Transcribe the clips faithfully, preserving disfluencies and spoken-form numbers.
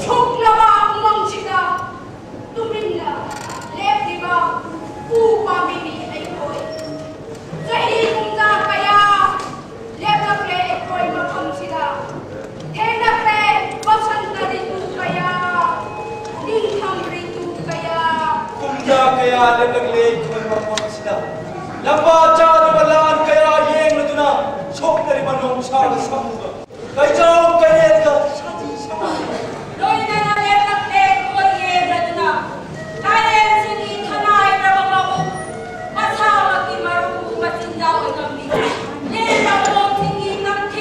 ꯁꯣꯛꯂꯕ ꯎꯃꯪꯁꯤꯗ ꯇꯨꯃꯤꯟꯅ ꯂꯦꯞꯂꯤꯕ ꯎ ꯄꯥꯝꯕꯤꯅꯤ ꯑꯩꯈꯣꯏ꯫ ꯆꯍꯤ ꯀꯨꯝꯖꯥ ꯀꯌꯥ ꯂꯦꯞꯂꯛꯂꯦ ꯑꯩꯈꯣꯏ ꯃꯐꯝꯁꯤꯗ꯫ ꯊꯦꯡꯅꯈ꯭ꯔꯦ ꯕꯁꯟꯇ ꯔꯤꯇꯨ ꯀꯌꯥ, ꯅꯤꯡꯊꯝ ꯔꯤꯇꯨ ꯀꯌꯥ꯫ ꯀꯨꯝꯖꯥ ꯀꯌꯥ ꯂꯦꯞꯂꯛꯂꯦ ꯑꯩꯈꯣꯏ ꯃꯐꯝꯁꯤꯗ꯫ ꯂꯝꯕꯥ ꯆꯥꯗꯕ ꯂꯥꯟ ꯀꯌꯥ ꯌꯦꯡꯂꯗꯨꯅ ꯁꯣꯛꯅꯔꯤꯕ ꯅꯣꯡꯁꯥꯒ ꯁꯥꯃꯨꯒ꯫ ꯀꯩꯖꯥꯎ ꯀꯩꯔꯦꯜꯒ ꯁꯥꯊꯤ ꯁꯥꯊꯤ꯫ ꯂꯣꯏꯅꯅ ꯂꯦꯞꯂꯛꯂꯦ ꯈꯣꯏ ꯌꯦꯡꯂꯗꯨꯅ꯫ ꯇꯥꯏꯔꯦꯟꯁꯤꯡꯒꯤ ꯊꯅꯥꯏꯔꯕ ꯃꯕꯨꯛ, ꯃꯁꯥꯃꯛꯀꯤ ꯃꯔꯨ ꯃꯆꯤꯟꯖꯥꯛ ꯑꯣꯏ ꯉꯝꯂꯤ꯫ ꯂꯦꯝꯕ ꯃꯣꯡꯁꯤꯡꯒꯤ ꯅꯝꯊꯤ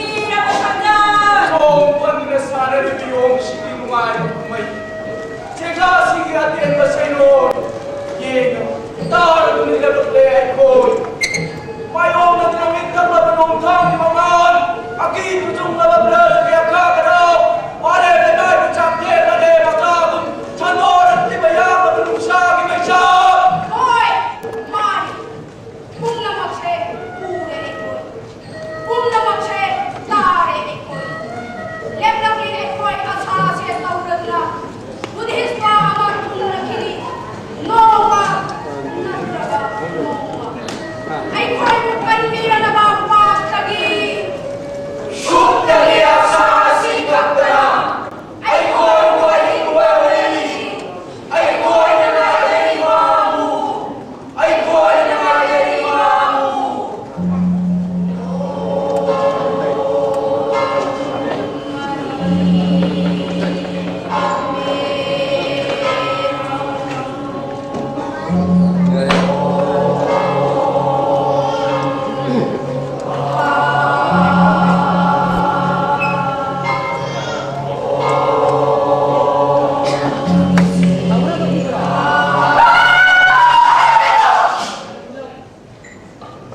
ꯁꯩꯔꯣꯟ ꯌꯦꯡꯅ ꯇꯥꯔꯗꯨꯅ ꯂꯦꯞꯂꯛꯂꯦ ꯑꯩꯈꯣꯏ꯫ ꯃꯥꯌꯣꯛꯅꯗꯨꯅ ꯃꯤꯠ ꯊꯛꯂꯕ ꯅꯣꯡꯊꯥꯡꯒꯤ ꯃꯉꯥꯜ, ꯑꯀꯤ ꯇꯨꯖꯨꯡꯂꯕ ꯕ꯭ꯔꯖꯒꯤ ꯑꯀꯥ ꯑꯔꯥꯎ, ꯋꯥꯔꯦꯞ ꯂꯩꯃꯥꯏꯕꯨ ꯆꯥꯛꯊꯦꯛꯅꯔꯦ ꯃꯆꯥꯒꯨꯝ ꯁꯟꯗꯣꯔꯛꯂꯤꯕ ꯌꯥꯝꯂꯕ ꯅꯨꯡꯁꯥꯒꯤ ꯃꯩꯁꯥ꯫ ꯍꯣꯏ, ꯃꯥꯅꯤ꯫ ꯄꯨꯝꯅꯃꯛꯁꯦ ꯎꯔꯦ ꯑꯩꯈꯣꯏ꯫ ꯄꯨꯝꯅꯃꯛꯁꯦ ꯇꯥꯔꯦ ꯑꯩꯈꯣꯏ꯫ ꯂꯦꯞꯂꯝꯃꯤ ꯑꯩꯈꯣꯏ ꯑꯁꯥꯁꯦ ꯇꯧꯔꯗꯨꯅ ꯕꯨꯙꯤꯁ꯭ꯠ ꯋꯥ ꯑꯃ ꯊꯨꯡꯂꯔꯛꯈꯤꯅꯤ꯫ ꯅꯣꯡꯃ ꯅꯠꯇ꯭ꯔꯒ ꯅꯣꯡꯃ ꯑꯩꯈꯣꯏꯕꯨ ꯀꯟꯕꯤꯔꯅꯕ ꯄꯥꯞꯇꯒꯤ, ꯁꯨꯞꯇꯒꯤ ꯑꯁꯥ ꯑꯁꯤ ꯀꯛꯇꯅ ꯑꯩꯈꯣꯏꯕꯨ ꯑꯍꯤꯡꯕ ꯑꯣꯏꯍꯜꯂꯤ꯫ ꯑꯩꯈꯣꯏꯅ ꯉꯥꯏꯔꯤꯕ ꯑꯃꯨ ꯑꯩꯈꯣꯏꯅ ꯉꯥꯏꯔꯤꯕ ꯑꯃꯨ꯫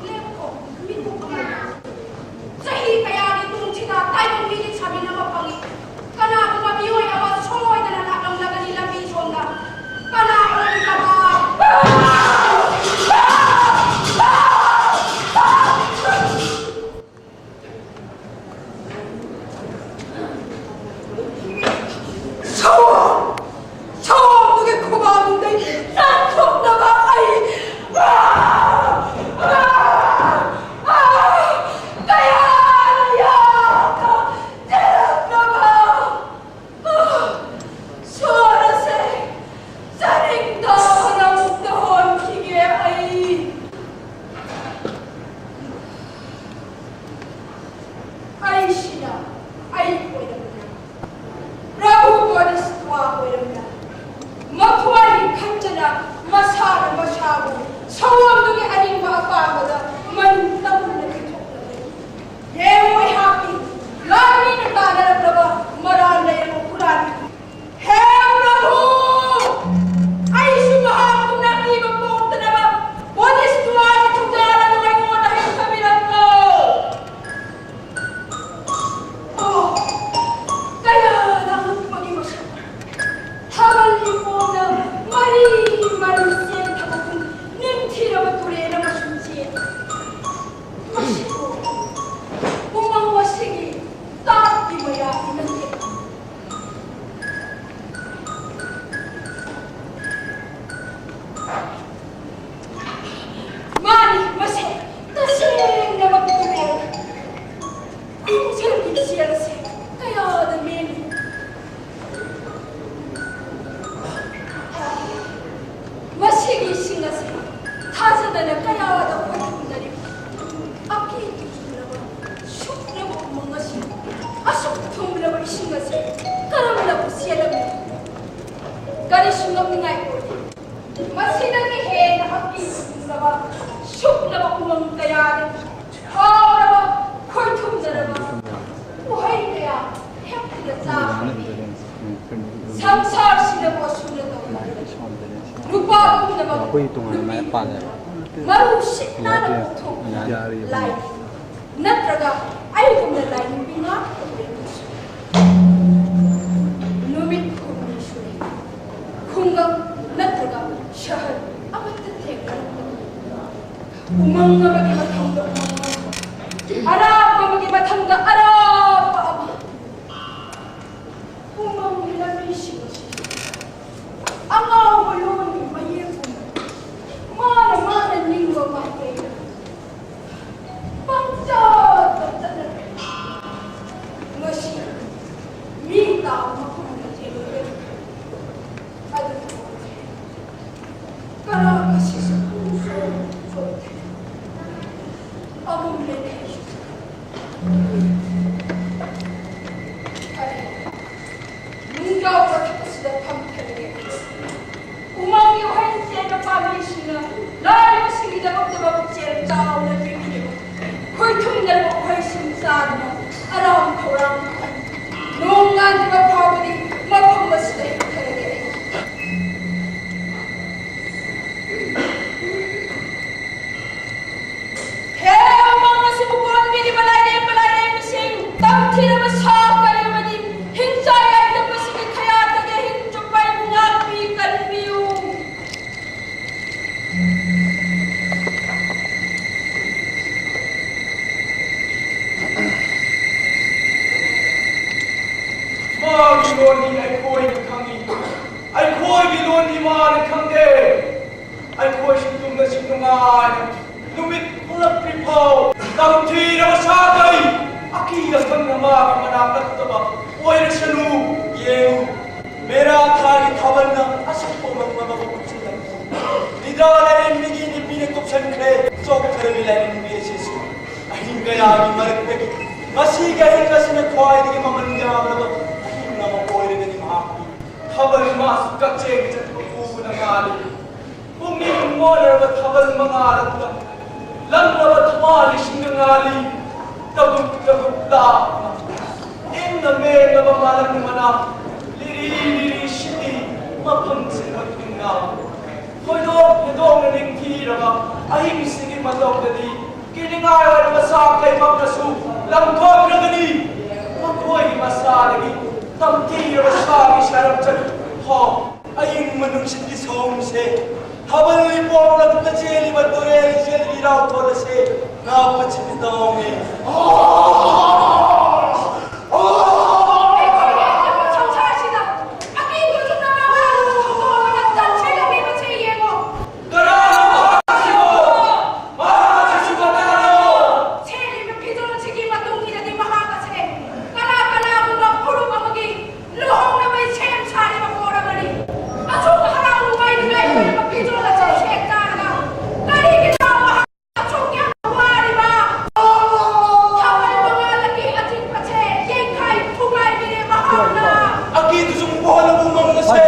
ꯂꯦꯞꯈꯣ, ꯃꯤꯀꯨꯞ ꯑꯃ꯫ ꯆꯍꯤ ꯀꯌꯥꯒꯤ ꯇꯨꯡꯁꯤꯗ ꯇꯥꯏꯕꯪ ꯃꯤꯒꯤ ꯁꯥꯃꯤꯟ ꯑꯃ ꯐꯪꯏ꯫ ꯀꯅꯥꯒꯨꯝꯕ ꯃꯤꯑꯣꯏ ꯑꯃ ꯁꯣꯏꯗꯅ ꯂꯥꯛꯂꯝꯂꯒꯅꯤ ꯂꯝꯕꯤ ꯁꯣꯝꯗ꯫ ꯀꯅꯥ ꯑꯣꯏꯔꯤꯕ? ꯁꯑꯣꯝ! ꯁꯑꯣꯝꯗꯨꯒꯤ ꯈꯨꯕꯥꯛꯇꯨꯗꯒꯤ ꯅꯥꯟꯊꯣꯛꯅꯕ ꯑꯩ, ꯑꯥ! ꯑꯥ! ꯑꯥ! ꯀꯌꯥꯅ ꯌꯥꯝꯅ ꯆꯦꯜꯂꯛꯅꯕ! ꯑꯥ! ꯁꯣꯔ ꯑꯁꯦ ꯆꯥꯅꯤꯡꯗꯕꯅ ꯑꯃꯨꯛꯇ ꯍꯣꯟꯈꯤꯒꯦ ꯑꯩ꯫ ꯑꯩꯁꯤꯅ ꯑꯩ ꯑꯣꯏꯔꯝꯅ, ꯄ꯭ꯔꯚꯨ ꯕꯣꯙꯤꯁꯠꯇ꯭ꯋ ꯑꯣꯏꯔꯝꯅ, ꯃꯈꯣꯏꯅꯤ ꯈꯟꯖꯅ ꯃꯁꯥꯅ ꯃꯁꯥꯕꯨ ꯁꯑꯣꯝꯗꯨꯒꯤ ꯑꯅꯤꯡꯕ ꯑꯄꯥꯝꯕꯗ ꯃꯅꯤꯡ ꯇꯝꯅ ꯄꯤꯊꯣꯛꯂꯕꯅꯤ꯫ ꯌꯦꯡꯉꯨ ꯑꯩꯍꯥꯛꯀꯤ ꯂꯥꯟꯃꯤꯅ ꯇꯥꯟꯅꯔꯛꯂꯕ ꯃꯔꯥꯜ ꯂꯩꯔꯕ ꯍꯨꯔꯥꯟꯕꯤ꯫ ꯍꯦ ꯄ꯭ꯔꯚꯨ! ꯀꯌꯥꯗ ꯈꯣꯏꯊꯨꯝꯅꯔꯤꯕ ꯑꯀꯤ ꯇꯨꯖꯨꯡꯂꯕ ꯁꯨꯛꯂꯕ ꯎꯃꯪ ꯑꯁꯤ, ꯑꯁꯨꯛ ꯊꯨꯝꯂꯕ ꯏꯁꯤꯡ ꯑꯁꯤ ꯀꯔꯝꯅꯕꯨ ꯆꯦꯜꯂꯝꯃꯤ? ꯀꯔꯤꯁꯨ ꯉꯝꯅꯤꯡꯉꯥꯏ ꯑꯣꯏꯗꯦ꯫ ꯃꯁꯤꯗꯒꯤ ꯍꯦꯟꯅ ꯑꯀꯤ ꯇꯨꯖꯨꯡꯂꯕ ꯁꯨꯛꯂꯕ ꯎꯃꯪ ꯀꯌꯥꯗꯒꯤ ꯐꯥꯎꯔꯕ ꯈꯣꯏꯊꯨꯝꯅꯔꯕ ꯎꯍꯩ ꯀꯌꯥ ꯍꯦꯛꯇꯨꯅ ꯆꯥꯕꯅꯤ꯫ ꯁꯪꯁꯥꯔꯁꯤꯗꯕꯨ ꯑꯁꯨꯝꯅ ꯇꯧꯗꯨꯅ ꯅꯨꯄꯥ ꯄꯨꯝꯅꯃꯛ, ꯑꯩꯈꯣꯏ ꯇꯣꯉꯥꯟꯅ ꯃꯥꯏ ꯄꯥꯜꯂꯦ꯫ ꯃꯔꯨ ꯁꯤꯠ ꯅꯥꯟꯅ ꯌꯥꯗꯦ꯫ ꯄꯣꯛꯊꯣꯛꯇꯨꯅ ꯌꯥꯔꯦ꯫ ꯂꯥꯏ ꯅꯠꯇ꯭ꯔꯒ ꯑꯩꯒꯨꯝꯅ ꯂꯥꯏꯅꯤꯡꯕꯤ ꯉꯥꯛꯇ ꯑꯣꯏꯔꯕꯁꯨ ꯅꯨꯃꯤꯠ ꯍꯨꯝꯅꯤ ꯁꯨꯔꯦ꯫ ꯈꯨꯡꯒꯪ ꯅꯠꯇ꯭ꯔꯒ ꯁꯍꯔ ꯑꯃꯠꯇ ꯊꯦꯡꯅꯔꯛꯇꯕ꯫ ꯎꯃꯪ ꯑꯃꯒꯤ ꯃꯊꯪꯗ ꯎꯃꯪ ꯑꯃ, ꯑꯔꯥꯞꯄ ꯑꯃꯒꯤ ꯃꯊꯪꯗ ꯑꯔꯥꯞꯄ ꯑꯃ꯫ ꯎꯃꯪꯒꯤ ꯂꯝꯕꯤꯁꯤꯡ ꯑꯁꯤ ꯑꯉꯥꯎꯕ ꯂꯣꯟꯒꯤ ꯃꯌꯦꯛ ꯃꯥꯅ ꯃꯥꯅ ꯅꯤꯡꯕ ꯃꯥꯏꯀꯩꯗ ꯄꯪꯆꯠꯇ ꯆꯠꯅꯔꯦ꯫ ꯉꯁꯤ ꯃꯤ ꯇꯥꯕ ꯃꯐꯝ ꯑꯃ ꯊꯦꯡꯅꯔꯦ꯫ ꯑꯗꯨꯕꯨ ꯀꯅꯥ ꯉꯁꯤꯁꯨ ꯄꯨꯡꯁꯣꯏ ꯁꯣꯏꯗꯦ꯫ ꯑꯃꯝ ꯂꯩꯈꯩꯁꯨ ꯅꯨꯡꯖꯥꯎ ꯃꯊꯛ ꯑꯁꯤꯗ ꯐꯝꯊꯔꯒꯦ꯫ ꯎꯃꯪꯒꯤ ꯎꯍꯩ ꯆꯦꯟꯕ ꯄꯥꯝꯕꯤꯁꯤꯡꯅ ꯂꯥꯏꯔꯕꯁꯤꯡꯒꯤꯗꯃꯛꯇ ꯃꯄꯨꯛꯆꯦꯜ ꯆꯥꯎꯅ ꯄꯤꯕꯤꯔꯤꯕ ꯈꯣꯏꯊꯨꯝꯅꯔꯕ ꯎꯍꯩꯁꯤꯡ ꯆꯥꯗꯨꯅ ꯑꯔꯥꯝ ꯈꯧꯔꯥꯡ ꯅꯣꯡ ꯉꯥꯟꯗ꯭ꯔꯤꯕ ꯐꯥꯎꯕꯗꯤ ꯃꯐꯝ ꯑꯁꯤꯗ ꯍꯤꯡꯊꯔꯒꯦ ꯑꯩ꯫ ꯍꯦ ꯎꯃꯪ ꯑꯁꯤꯕꯨ ꯀꯣꯟꯕꯤꯔꯤꯕ ꯂꯥꯏꯔꯦꯝꯕ ꯂꯥꯏꯔꯦꯝꯕꯤꯁꯤꯡ, ꯇꯝꯊꯤꯔꯕ ꯁꯥ ꯀꯔꯤ ꯑꯃꯗꯤ ꯍꯤꯡꯆꯥ ꯌꯥꯏꯗꯕꯁꯤꯡꯒꯤ ꯈꯌꯥꯠꯇꯒꯤ ꯑꯍꯤꯡ ꯆꯨꯞꯄ ꯑꯩꯕꯨ ꯉꯥꯛꯄꯤ ꯀꯟꯕꯤꯌꯨ꯫ ꯃꯥꯒꯤ ꯂꯣꯟꯗꯤ ꯑꯩꯈꯣꯏꯅ ꯈꯪꯏ, ꯑꯩꯈꯣꯏꯒꯤ ꯂꯣꯟꯗꯤ ꯃꯥꯅ ꯈꯪꯗꯦ꯫ ꯑꯩꯈꯣꯏꯁꯨ ꯇꯨꯝꯅꯁꯤ ꯅꯨꯡꯉꯥꯏꯅ ꯅꯨꯃꯤꯠ ꯊꯣꯛꯂꯛꯇ꯭ꯔꯤ ꯐꯥꯎ ꯇꯝꯊꯤꯔꯕ ꯁꯥꯈꯩ ꯑꯀꯤ ꯑꯈꯪꯅ ꯃꯥꯒꯤ ꯃꯅꯥꯛ ꯅꯛꯇꯕ ꯑꯣꯏꯔꯁꯅꯨ꯫ ꯌꯦꯡꯉꯨ, ꯃꯦꯔꯥ ꯊꯥꯒꯤ ꯊꯥꯕꯜꯅ ꯑꯁꯨꯛꯄ ꯃꯪ ꯑꯃꯕꯨ ꯎꯠꯁꯤꯜꯂꯛꯏ꯫ ꯅꯤꯗꯥ ꯂꯥꯏꯔꯦꯝꯕꯤꯒꯤ ꯅꯨꯄꯤꯅ ꯀꯨꯞꯁꯟ ꯑꯍꯤꯡ ꯑꯁꯤꯅ ꯈ꯭ꯋꯥꯏꯗꯒꯤ ꯃꯃꯜ ꯌꯥꯝꯂꯕ ꯄꯨꯡ ꯑꯃ ꯑꯣꯏꯔꯒꯅꯤ ꯃꯍꯥꯛꯀꯤ꯫ ꯊꯥꯕꯜ ꯃꯥꯁꯨ ꯀꯛꯆꯦꯡ ꯆꯠꯄ ꯎꯕꯗ ꯉꯥꯜꯂꯤ꯫ ꯄꯨꯛꯅꯤꯡ ꯃꯣꯟꯅꯔꯕ ꯊꯥꯕꯜ ꯃꯉꯥꯜ ꯑꯗꯨꯗ ꯂꯪꯂꯕ ꯊꯋꯥꯟ ꯂꯤꯁꯤꯡꯅ ꯉꯥꯜꯂꯤ꯫ ꯇꯕꯨꯛ ꯇꯕꯨꯛ ꯂꯥꯞꯅ ꯏꯪꯅ ꯃꯦꯡꯂꯕ ꯃꯥꯂꯪ ꯃꯅꯥ ꯂꯤꯔꯤ ꯂꯤꯔꯤ ꯁꯤꯠꯂꯤ ꯃꯐꯝꯁꯤꯡ ꯃꯇꯨꯡ ꯏꯟꯅ꯫ ꯊꯣꯏꯗꯣꯛ ꯍꯦꯟꯗꯣꯛꯅ ꯅꯤꯡꯊꯤꯔꯕ ꯑꯍꯤꯡꯁꯤꯒꯤ ꯃꯇꯧꯗꯗꯤ ꯀꯤꯅꯤꯡꯉꯥꯏ ꯑꯣꯏꯔꯕ ꯁꯥ ꯀꯩꯃꯛꯅꯁꯨ ꯂꯪꯊꯣꯛꯈ꯭ꯔꯒꯅꯤ꯫ ꯃꯈꯣꯏꯒꯤ ꯃꯁꯥꯗꯒꯤ ꯇꯝꯊꯤꯔꯕ ꯁꯥꯒꯤ ꯁꯔꯞ ꯆꯠ ꯐꯥꯎ ꯑꯏꯪꯕ ꯅꯨꯡꯁꯤꯠꯀꯤ ꯁꯣꯡꯁꯦ ꯊꯥꯕꯜ ꯂꯩꯄꯣꯝ ꯂꯛꯇ ꯆꯦꯜꯂꯤꯕ ꯇꯨꯔꯦꯜ ꯏꯆꯦꯜ ꯏꯔꯥꯎ ꯊꯣꯜꯂꯁꯦ ꯉꯥꯛꯄ ꯆꯤꯠꯄ ꯇꯧꯅꯤ꯫ ꯑꯩꯈꯣꯏꯒꯤ ꯑꯆꯧꯕ ꯁꯪꯁꯥꯔꯁꯤꯗ ꯑꯀꯤꯕ ꯆꯨꯝꯅ ꯉꯥꯡꯅꯔꯕꯁꯨ ꯊꯧꯗꯣꯛ ꯑꯃꯅ ꯆꯪꯁꯤꯜꯂꯛꯂꯤꯕꯁꯤ ꯌꯦꯡꯉꯣ꯫ ꯀꯅꯥꯅꯣ ꯃꯍꯥꯛꯁꯤꯕꯣ? ꯃꯍꯥꯛ ꯑꯁꯤꯕꯨ ꯀꯅꯥꯅꯣ? ꯁꯦꯠꯂꯤꯕ ꯐꯤꯖꯣꯜꯁꯤꯒꯤ ꯃꯇꯨꯡ ꯏꯟꯅꯗꯤ ꯃꯍꯥꯛ ꯑꯁꯦ ꯀꯅꯥ ꯀꯅꯥꯒꯨꯝꯕ ꯐꯨꯔꯨꯞ ꯑꯃꯒꯤ ꯂꯨꯍꯣꯡꯅꯕꯒꯤ ꯁꯦꯝ ꯁꯥꯔꯤꯕ ꯄꯣꯠ ꯑꯃꯅꯤ꯫ ꯑꯁꯨꯛ ꯍꯔꯥꯎ ꯅꯨꯡꯉꯥꯏꯅꯤꯡꯉꯥꯏ ꯑꯣꯏꯔꯕ ꯐꯤꯖꯣꯜ ꯑꯁꯤ ꯁꯦꯠ ꯆꯥꯔꯒ ꯀꯔꯤꯒꯤꯅꯣ ꯃꯍꯥꯛ ꯑꯁꯨꯛ ꯌꯥꯝꯅ ꯋꯥꯔꯤꯕ? ꯊꯥꯕꯜ ꯃꯉꯥꯜꯒꯤ ꯑꯆꯤꯛꯄꯁꯦ ꯌꯦꯡꯈꯥꯏ ꯊꯨꯒꯥꯏꯕꯤꯔꯦ ꯃꯍꯥꯛꯅ꯫ ꯑꯀꯤꯕ ꯆꯨꯝ ꯄꯣꯛꯍꯜꯂꯕ ꯎꯃꯪ ꯑꯁꯦ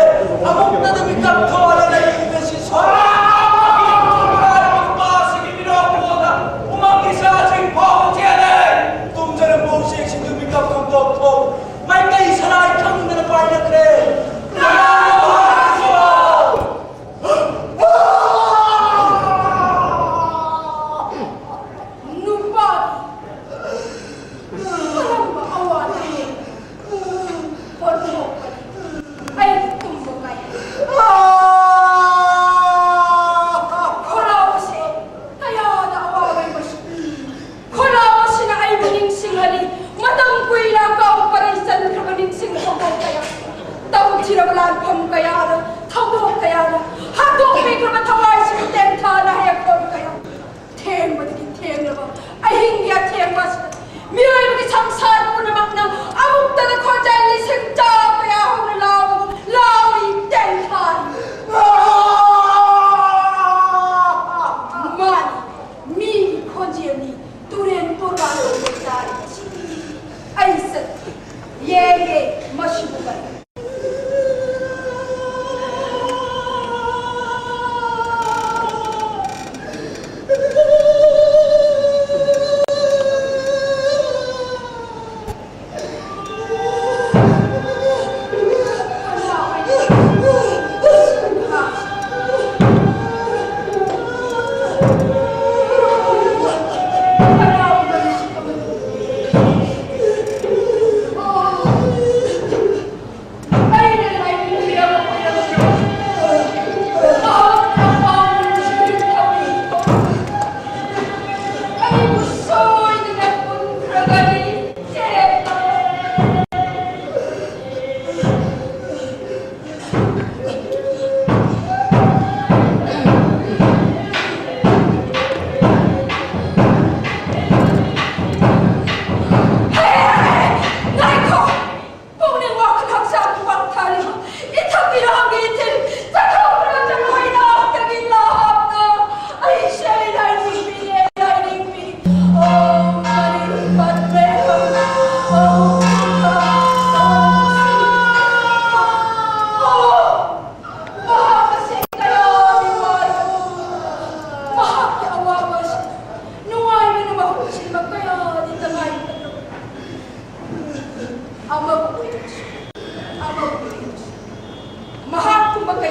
ꯑꯃꯨꯛꯇꯗ ꯃꯤꯀꯞ ꯊꯣꯛꯍꯜꯂꯦ ꯂꯩꯔꯤꯕꯁꯤ ꯁꯣꯔꯥ꯫ ꯑꯀꯤꯕ ꯆꯨꯝ ꯄꯣꯛꯍꯜꯂꯕ ꯅꯨꯄꯥꯁꯤꯒꯤ ꯃꯤꯔꯥ ꯄꯣꯛꯍꯜꯂ ꯎꯃꯪꯒꯤ ꯁꯥꯁꯤꯡ ꯐꯥꯎꯕ ꯆꯦꯜꯂꯦ꯫ ꯇꯨꯝꯖꯔꯝꯕ ꯎꯆꯦꯛꯁꯤꯡꯗꯨ ꯃꯤꯀꯞ ꯈꯪꯗꯣꯛ ꯊꯣꯛ ꯃꯥꯏꯀꯩ ꯁꯂꯥꯏ ꯈꯪꯗꯅ ꯄꯥꯏꯅꯈ꯭ꯔꯦ꯫ ꯀꯅꯥꯅꯣ ꯍꯥꯏꯁꯤꯕꯣ? ꯅꯨꯄꯥꯒꯤ ꯀꯔꯝꯕ ꯑꯋꯥ ꯅꯥꯅꯣ? ꯑꯣꯟꯊꯣꯛꯄꯅꯤ꯫ ꯑꯩ ꯇꯨꯝꯕ ꯀꯥꯏꯍꯜꯂꯤ꯫ ꯈꯣꯜꯂꯥꯎ ꯑꯁꯤ ꯀꯌꯥꯗ ꯑꯋꯥꯕ ꯑꯣꯏꯕꯁꯨ ꯈꯣꯜꯂꯥꯎ ꯑꯁꯤꯅ ꯑꯩꯕꯨ ꯅꯤꯡꯁꯤꯡꯍꯜꯂꯤ꯫ ꯃꯇꯝ ꯀꯨꯏꯅ ꯀꯥꯎ ꯄꯔꯩ ꯆꯟꯈ꯭ꯔꯕ ꯅꯤꯡꯁꯤꯡ ꯊꯧꯗꯣꯛ ꯀꯌꯥ, ꯇꯧꯈꯤꯔꯕ ꯂꯥꯟꯐꯝ ꯀꯌꯥꯗ, ꯊꯧꯗꯣꯛ ꯀꯌꯥꯗ ꯍꯥꯠꯇꯣꯛꯄꯤꯈ꯭ꯔꯕ ꯊꯋꯥꯏꯁꯤꯡ ꯇꯦꯟꯊꯥꯅ ꯍꯌꯦꯡ ꯀꯌꯥ, ꯊꯦꯡꯕꯗꯒꯤ ꯊꯦꯡꯂꯕ ꯑꯍꯤꯡꯒꯤ ꯑꯊꯦꯡꯕ ꯑꯁꯤꯗ ꯃꯤꯑꯣꯏꯕꯒꯤ ꯁꯪꯁꯥꯔ ꯄꯨꯝꯅꯃꯛꯅ ꯑꯃꯨꯛꯇꯗ ꯈꯣꯟꯖꯦꯜ ꯂꯤꯁꯤꯡ ꯆꯥ ꯀꯌꯥ ꯍꯧꯅ ꯂꯥꯎꯕꯒꯨꯝ ꯂꯥꯎꯔꯤ ꯇꯦꯟꯊꯥꯔꯤ꯫ ꯃꯥꯅꯤ, ꯃꯤꯒꯤ ꯈꯣꯟꯖꯦꯜꯅꯤ ꯇꯨꯔꯦꯟ ꯇꯣꯔꯕꯥꯟ ꯑꯣꯏꯅ ꯇꯥꯔꯤꯕꯁꯤ꯫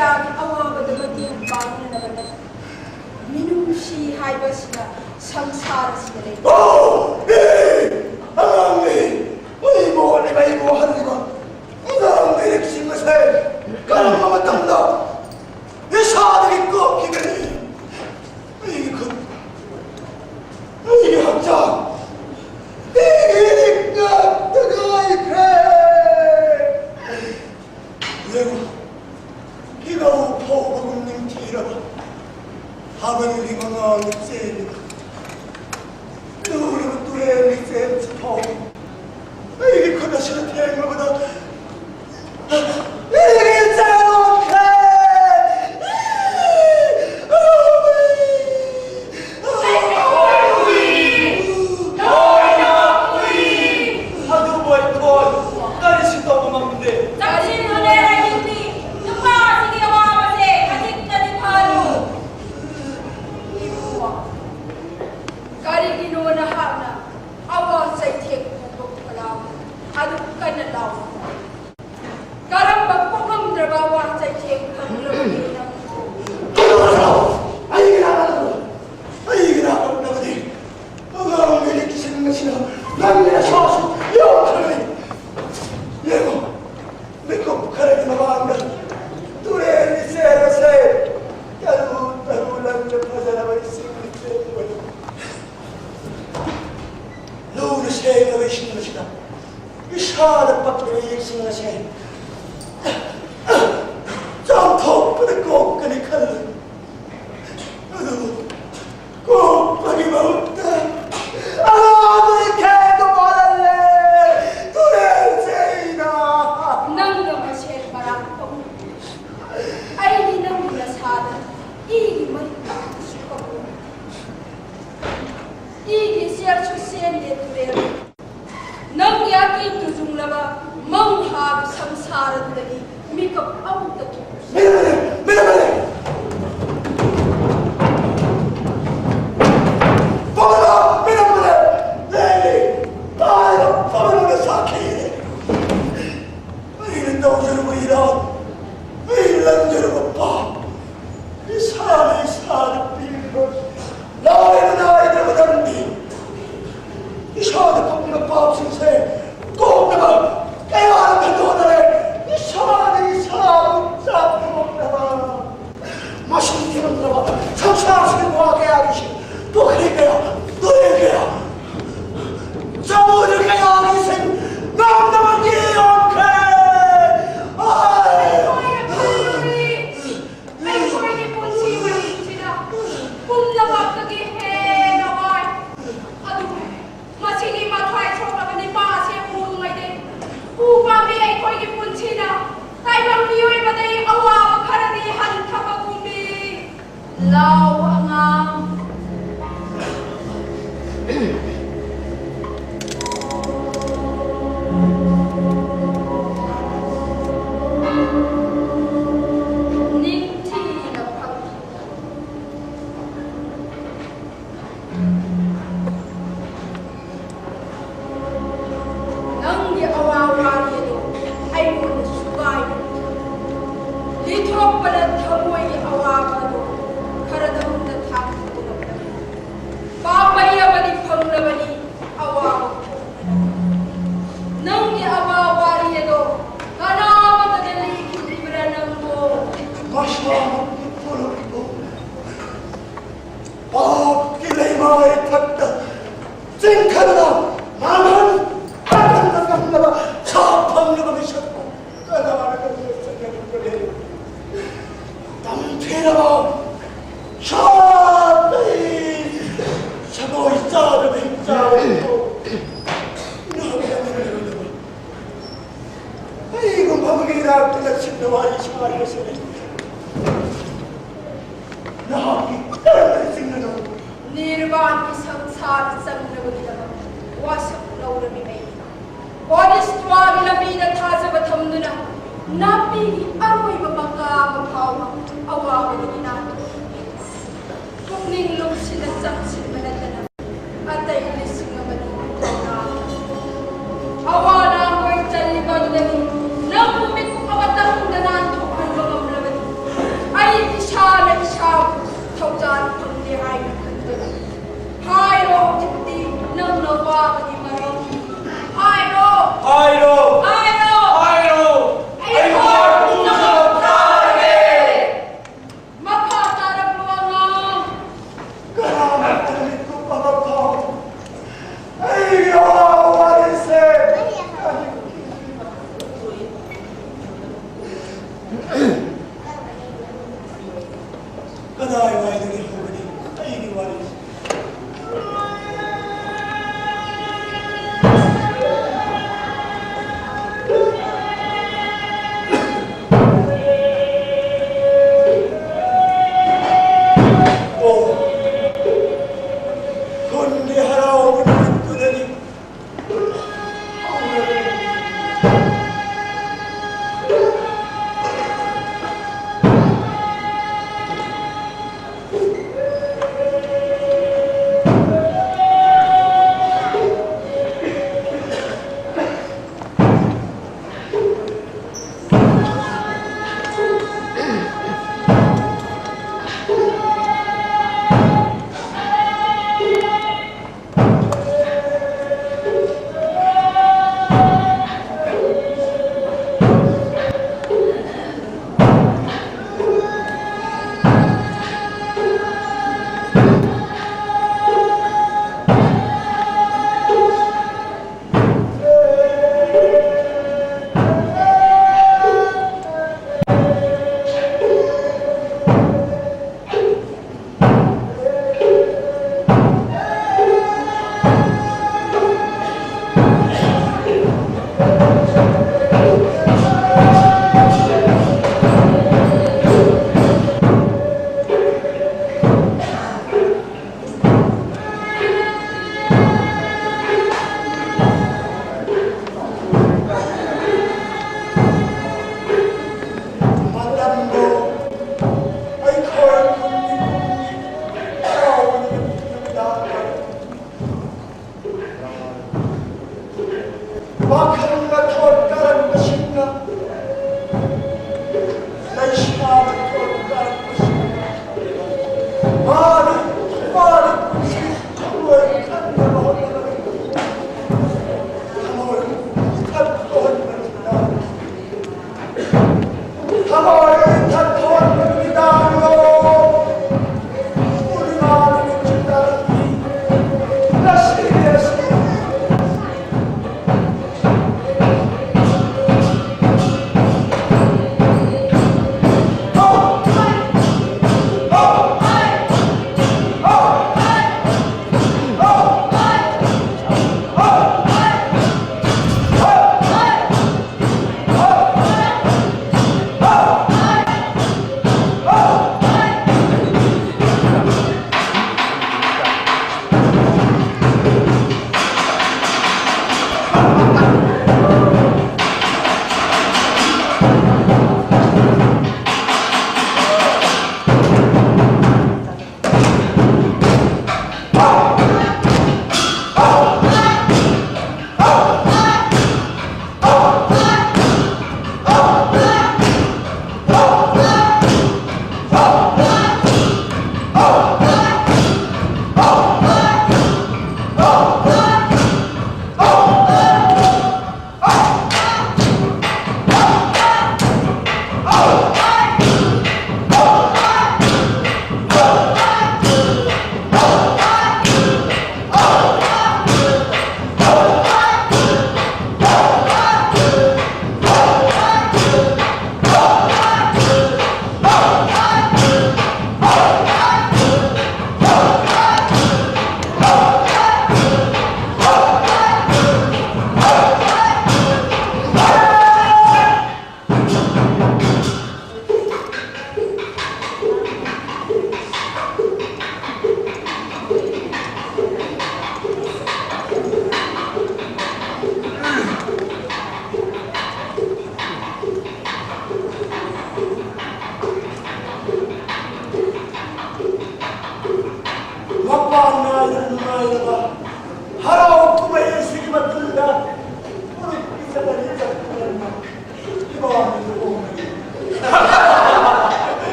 ꯀꯌꯥꯒꯤ ꯑꯋꯥꯕꯗ ꯃꯇꯦꯡ ꯄꯥꯡꯅꯅꯕ ꯅꯠꯇꯦ꯫ ꯃꯤꯅꯨꯡꯁꯤ ꯍꯥꯏꯕꯁꯤꯅ ꯁꯪꯁꯥꯔ ꯑꯁꯤꯗ ꯂꯩ꯫ ꯑꯣ! ꯑꯦ! ꯑꯉꯥꯡꯅꯤ! ꯑꯩꯕꯨ ꯍꯣꯠꯂꯤꯕ, ꯑꯩꯕꯨ ꯋꯥꯍꯜꯂꯤꯕ ꯑꯉꯥꯡ ꯂꯥꯏꯔꯤꯛꯁꯤꯡ ꯑꯁꯦ ꯀꯔꯝꯕ ꯃꯇꯝꯗ ꯏꯁꯥꯗꯒꯤ ꯀꯣꯛꯈꯤꯒꯅꯤ? ꯑꯩꯒꯤ ꯈꯨꯠ, ꯑꯩꯒꯤ ꯍꯛꯆꯥꯡ, ꯑꯩꯒꯤ ꯏꯔꯤꯛ ꯉꯥꯛꯇ ꯉꯥꯏꯈ꯭ꯔꯦ꯫ ꯌꯦꯡꯉꯨ, ꯐꯤꯒꯧ ꯐꯧꯕꯒꯨꯝ ꯅꯤꯡꯊꯤꯔꯕ ꯊꯥꯕꯜꯒꯤ ꯃꯉꯥꯜꯅ ꯆꯦꯜꯂꯤꯕ ꯂꯨꯔꯕ ꯇꯨꯔꯦꯜꯒꯤ ꯆꯦꯟꯁꯤ ꯐꯥꯎꯕ ꯑꯩꯒꯤ ꯈꯨꯠ ꯑꯁꯤꯅ ꯊꯦꯡꯂꯕꯗ ꯑꯩꯒꯤ ꯏꯆꯥ ꯂꯣꯟꯈ꯭ꯔꯦ꯫ ꯑꯗꯨꯕꯨ ꯑꯩꯈꯣꯏ ꯀꯔꯤꯁꯨ ꯇꯧꯕ ꯉꯝꯗꯦ꯫ ꯆꯪꯁꯤꯜꯂꯨꯅꯦ, ꯔꯥꯖꯤꯕꯤ꯫ ꯅꯨꯄꯥꯁꯤꯒꯤ ꯑꯋꯥꯕꯁꯦ ꯈꯖꯤꯛꯇꯗꯤ ꯐꯔꯨ꯫ ꯏꯕꯨꯡꯉꯣ, ꯀꯔꯤꯒꯤꯅꯣ ꯅꯍꯥꯛꯅ ꯑꯋꯥ ꯆꯩꯊꯦꯡ ꯐꯣꯡꯗꯣꯛꯄ ꯂꯥꯎꯔꯤ? ꯑꯗꯨ ꯀꯟꯅ ꯂꯥꯎꯔꯤ꯫ ꯀꯔꯝꯕ ꯄꯣꯛꯂꯝꯗ꯭ꯔꯕ ꯑꯋꯥ ꯆꯩꯊꯦꯡ ꯐꯪꯂꯕꯒꯦ ꯅꯪꯕꯨ? ꯑꯩꯒꯤ ꯅꯥꯀꯜꯗꯨ, ꯑꯩꯒꯤ ꯅꯥꯀꯜꯗꯕꯨꯗꯤ ꯑꯉꯥꯡ ꯂꯥꯏꯔꯤꯛꯁꯤꯡ ꯑꯁꯤꯅ ꯅꯪꯒꯤ ꯅꯁꯥꯁꯨ ꯌꯥꯎꯈ꯭ꯔꯕꯅꯤ꯫ ꯌꯦꯡꯉꯨ, ꯃꯤꯀꯨꯞ ꯈꯔꯒꯤ ꯃꯃꯥꯡꯗ ꯇꯨꯔꯦꯜꯒꯤ ꯆꯦꯜ ꯑꯁꯦ ꯇꯔꯨ ꯇꯔꯨ ꯂꯪꯅ ꯐꯖꯔꯕ ꯏꯁꯤꯡ ꯆꯦꯟꯕꯅꯤ꯫ ꯂꯨꯅ ꯁꯦꯡꯂꯕ ꯏꯁꯤꯡ ꯑꯁꯤꯗ ꯏꯁꯥꯗ ꯄꯛꯂꯤꯕ ꯏꯌꯦꯛꯁꯤꯡ ꯑꯁꯦ ꯆꯥꯝꯊꯣꯛꯄꯗ ꯀꯣꯛꯀꯅꯤ ꯈꯜꯂꯤ꯫ ꯑꯗꯨꯕꯨ ꯀꯣꯛꯄꯒꯤ ꯃꯍꯨꯠꯇ ꯑꯅꯥꯕꯒꯤ ꯈꯦꯠꯇꯨ ꯃꯥꯜꯍꯜꯂꯦ ꯇꯨꯔꯦꯜꯁꯦ ꯑꯩꯅ꯫ ꯅꯪꯅ ꯃꯁꯦꯟ ꯃꯔꯥꯡ ꯇꯧꯅ ꯑꯩꯗꯤ ꯅꯪꯒꯤ ꯅꯁꯥꯗ ꯏꯒꯤ ꯃꯩ ꯀꯥꯞꯄꯁꯨ ꯀꯞꯄꯨ꯫ ꯏꯒꯤ ꯏꯆꯦꯜꯁꯨ ꯆꯦꯟꯗꯦ ꯇꯨꯔꯦꯜ꯫ ꯅꯪꯒꯤ ꯑꯀꯤ ꯇꯨꯖꯨꯡꯂꯕ ꯃꯪꯍꯥꯒꯤ ꯁꯪꯁꯥꯔꯗꯨꯗꯒꯤ ꯃꯤꯀꯞ ꯑꯃꯨꯛꯇ ꯊꯣꯛꯎ꯫ ꯃꯤꯔꯝꯅꯦ! ꯃꯤꯔꯝꯅꯦ! ꯐꯝꯂꯣ! ꯃꯤꯔꯝꯅꯦ! ꯂꯩꯔꯤ! ꯇꯥꯔꯤꯕ ꯐꯝꯂꯣꯅ ꯁꯥꯈꯤꯅꯦ! ꯑꯩꯅ ꯇꯧꯖꯔꯨꯕ ꯏꯔꯥꯡ, ꯑꯩꯅ ꯅꯪꯒꯤꯔꯕ ꯄꯥꯞ, ꯏꯁꯥꯅ ꯏꯁꯥꯗ ꯄꯤꯔꯤꯕ ꯂꯥꯏꯅ ꯅꯥꯏꯗ꯭ꯔꯕ ꯅꯪꯗꯤ, ꯏꯁꯥꯗ ꯄꯣꯛꯂꯤꯕ ꯄꯥꯞꯁꯤꯡꯁꯦ ꯀꯣꯛꯅꯕ ꯀꯌꯥꯔꯛ ꯈꯟꯗꯣꯛꯅꯔꯦ꯫ ꯏꯁꯥꯅ ꯏꯁꯥꯕꯨ ꯆꯥꯝꯊꯣꯛꯅꯕ꯫ ꯃꯁꯤꯡ ꯊꯤꯉꯝꯗ꯭ꯔꯕ ꯁꯪꯁꯥꯔꯁꯤꯒꯤ ꯋꯥ ꯀꯌꯥꯒꯤ ꯏꯁꯤꯡ, ꯄꯨꯈ꯭ꯔꯤ ꯀꯌꯥ, ꯇꯨꯔꯦꯜ ꯀꯌꯥ, ꯁꯃꯨꯗ꯭ꯔ ꯀꯌꯥꯒꯤ ꯏꯁꯤꯡ ꯉꯝꯗꯕꯒꯤ ꯌꯣꯟꯈ꯭ꯔꯦ꯫ ꯑꯩ ꯑꯩꯈꯣꯏꯒꯤ ꯄꯨꯟꯁꯤ ꯃꯍꯤꯡꯁꯤꯅ ꯄꯨꯝꯅꯃꯛꯇꯒꯤ ꯍꯦꯟꯅ ꯋꯥꯏ꯫ ꯑꯗꯨꯕꯨ ꯃꯁꯤꯒꯤ ꯃꯊ꯭ꯋꯥꯏ ꯁꯣꯛꯂꯕ ꯅꯤꯄꯥ ꯑꯁꯤ ꯎꯗ꯭ꯔꯤꯉꯩꯗꯒꯤ ꯎ ꯄꯥꯝꯕꯤ ꯑꯩꯈꯣꯏꯒꯤ ꯄꯨꯟꯁꯤꯅ ꯇꯥꯏꯕꯪ ꯃꯤꯑꯣꯏꯕꯗꯒꯤ ꯑꯋꯥꯕ ꯈꯔꯗꯤ ꯍꯟꯊꯕꯒꯨꯝꯃꯤ꯫ ꯂꯥꯎ ꯑꯉꯥꯡ꯫ ꯅꯤꯡꯊꯤꯅ ꯐꯝꯈꯤ꯫ ꯅꯪꯒꯤ ꯑꯋꯥ ꯋꯥꯔꯤ ꯑꯗꯨ ꯑꯩꯉꯣꯟꯗ ꯁꯨꯒꯥꯏꯔꯦ꯫ ꯂꯤꯊꯣꯛꯄꯗ ꯊꯃꯣꯏꯒꯤ ꯑꯋꯥꯕ ꯑꯗꯨ ꯈꯔꯗꯪꯗ ꯊꯥꯡꯗꯣꯛꯄ ꯉꯝꯂꯕꯅꯤ꯫ ꯄꯥꯝꯕꯩ ꯑꯃꯗꯤ ꯐꯪꯂꯕꯅꯤ, ꯑꯋꯥꯕ ꯀꯣꯛꯅꯅꯕ꯫ ꯅꯪꯒꯤ ꯑꯋꯥ ꯋꯥꯔꯤ ꯑꯗꯣ ꯀꯅꯥꯃꯠꯇꯗ ꯂꯤꯈꯤꯗ꯭ꯔꯤꯕ꯭ꯔꯥ ꯅꯪꯕꯣ? ꯃꯁꯥꯃꯛꯀꯤ ꯐꯨꯔꯨꯞꯄꯨ ꯄꯥꯞꯀꯤ ꯂꯩꯃꯥꯏ ꯊꯛꯇ ꯆꯤꯡꯈꯠꯂ ꯃꯥꯡꯍꯟ ꯇꯥꯛꯍꯟꯕ ꯉꯝꯂꯕ ꯁꯥ ꯐꯪꯂꯕ ꯃꯤꯁꯛꯄꯨ ꯀꯅꯥꯅ ꯀꯔꯤꯅ ꯆꯠꯅꯔꯤꯕꯒꯦ? ꯇꯝꯊꯤꯔꯕ ꯁꯥ ꯂꯩ, ꯁꯒꯣꯜ ꯆꯥꯗꯕ ꯍꯤꯡꯆꯥꯕ ꯅꯍꯥꯛ ꯌꯥꯅꯤꯡꯂꯕ ꯑꯩꯒꯨꯝꯕ ꯑꯃꯒꯤ ꯏꯅꯥꯛꯇ ꯂꯛꯁꯤꯟꯅ ꯋꯥꯔꯤ ꯁꯥꯔꯤꯕꯁꯤ ꯅꯍꯥꯛꯀꯤ ꯀꯔꯝꯕ ꯆꯤꯡꯅꯗꯕ? ꯅꯤꯔꯕꯥꯟꯒꯤ ꯁꯪꯁꯥꯔ ꯆꯪꯅꯕꯒꯤꯗꯃꯛ ꯋꯥꯁꯛ ꯂꯧꯔꯝꯃꯤꯕ ꯑꯩꯅ ꯕꯣꯙꯤꯁꯠꯇ꯭ꯋꯥꯒꯤ ꯂꯝꯕꯤꯗ ꯊꯥꯖꯕ ꯊꯝꯗꯨꯅ ꯅꯥꯄꯤꯒꯤ ꯑꯔꯣꯏꯕ ꯃꯀꯥ ꯑꯃ ꯐꯥꯎꯕ ꯑꯋꯥꯕꯗꯒꯤ ꯅꯥꯟꯊꯣꯛꯈꯤ꯫ ꯄꯨꯛꯅꯤꯡ ꯂꯨꯞꯁꯤꯟꯅ ꯆꯪꯁꯤꯟꯕ ꯅꯠꯇꯅ ꯑꯇꯩ ꯂꯤꯁꯤꯡ ꯑꯃꯅꯤ ꯊꯧꯅꯥ ꯑꯋꯥ ꯂꯥꯡ ꯑꯣꯏ ꯆꯜꯂꯤꯕ ꯑꯗꯨꯗꯒꯤ ꯅꯪꯕꯨ ꯃꯤꯀꯨꯞ ꯑꯃꯇꯪꯗ ꯅꯥꯟꯊꯣꯛꯍꯟꯕ ꯉꯝꯂꯕ ꯀꯗꯥꯏꯋꯥꯏꯗꯒꯤ ꯍꯧꯒꯅꯤ ꯑꯩꯒꯤ ꯋꯥꯔꯤꯁꯤ? ꯑꯣ, ꯈꯨꯟꯒꯤ ꯍꯔꯥꯎꯕ ꯅꯨꯃꯤꯠꯇꯨꯗꯒꯤ ꯍꯧꯔꯒꯅꯤ꯫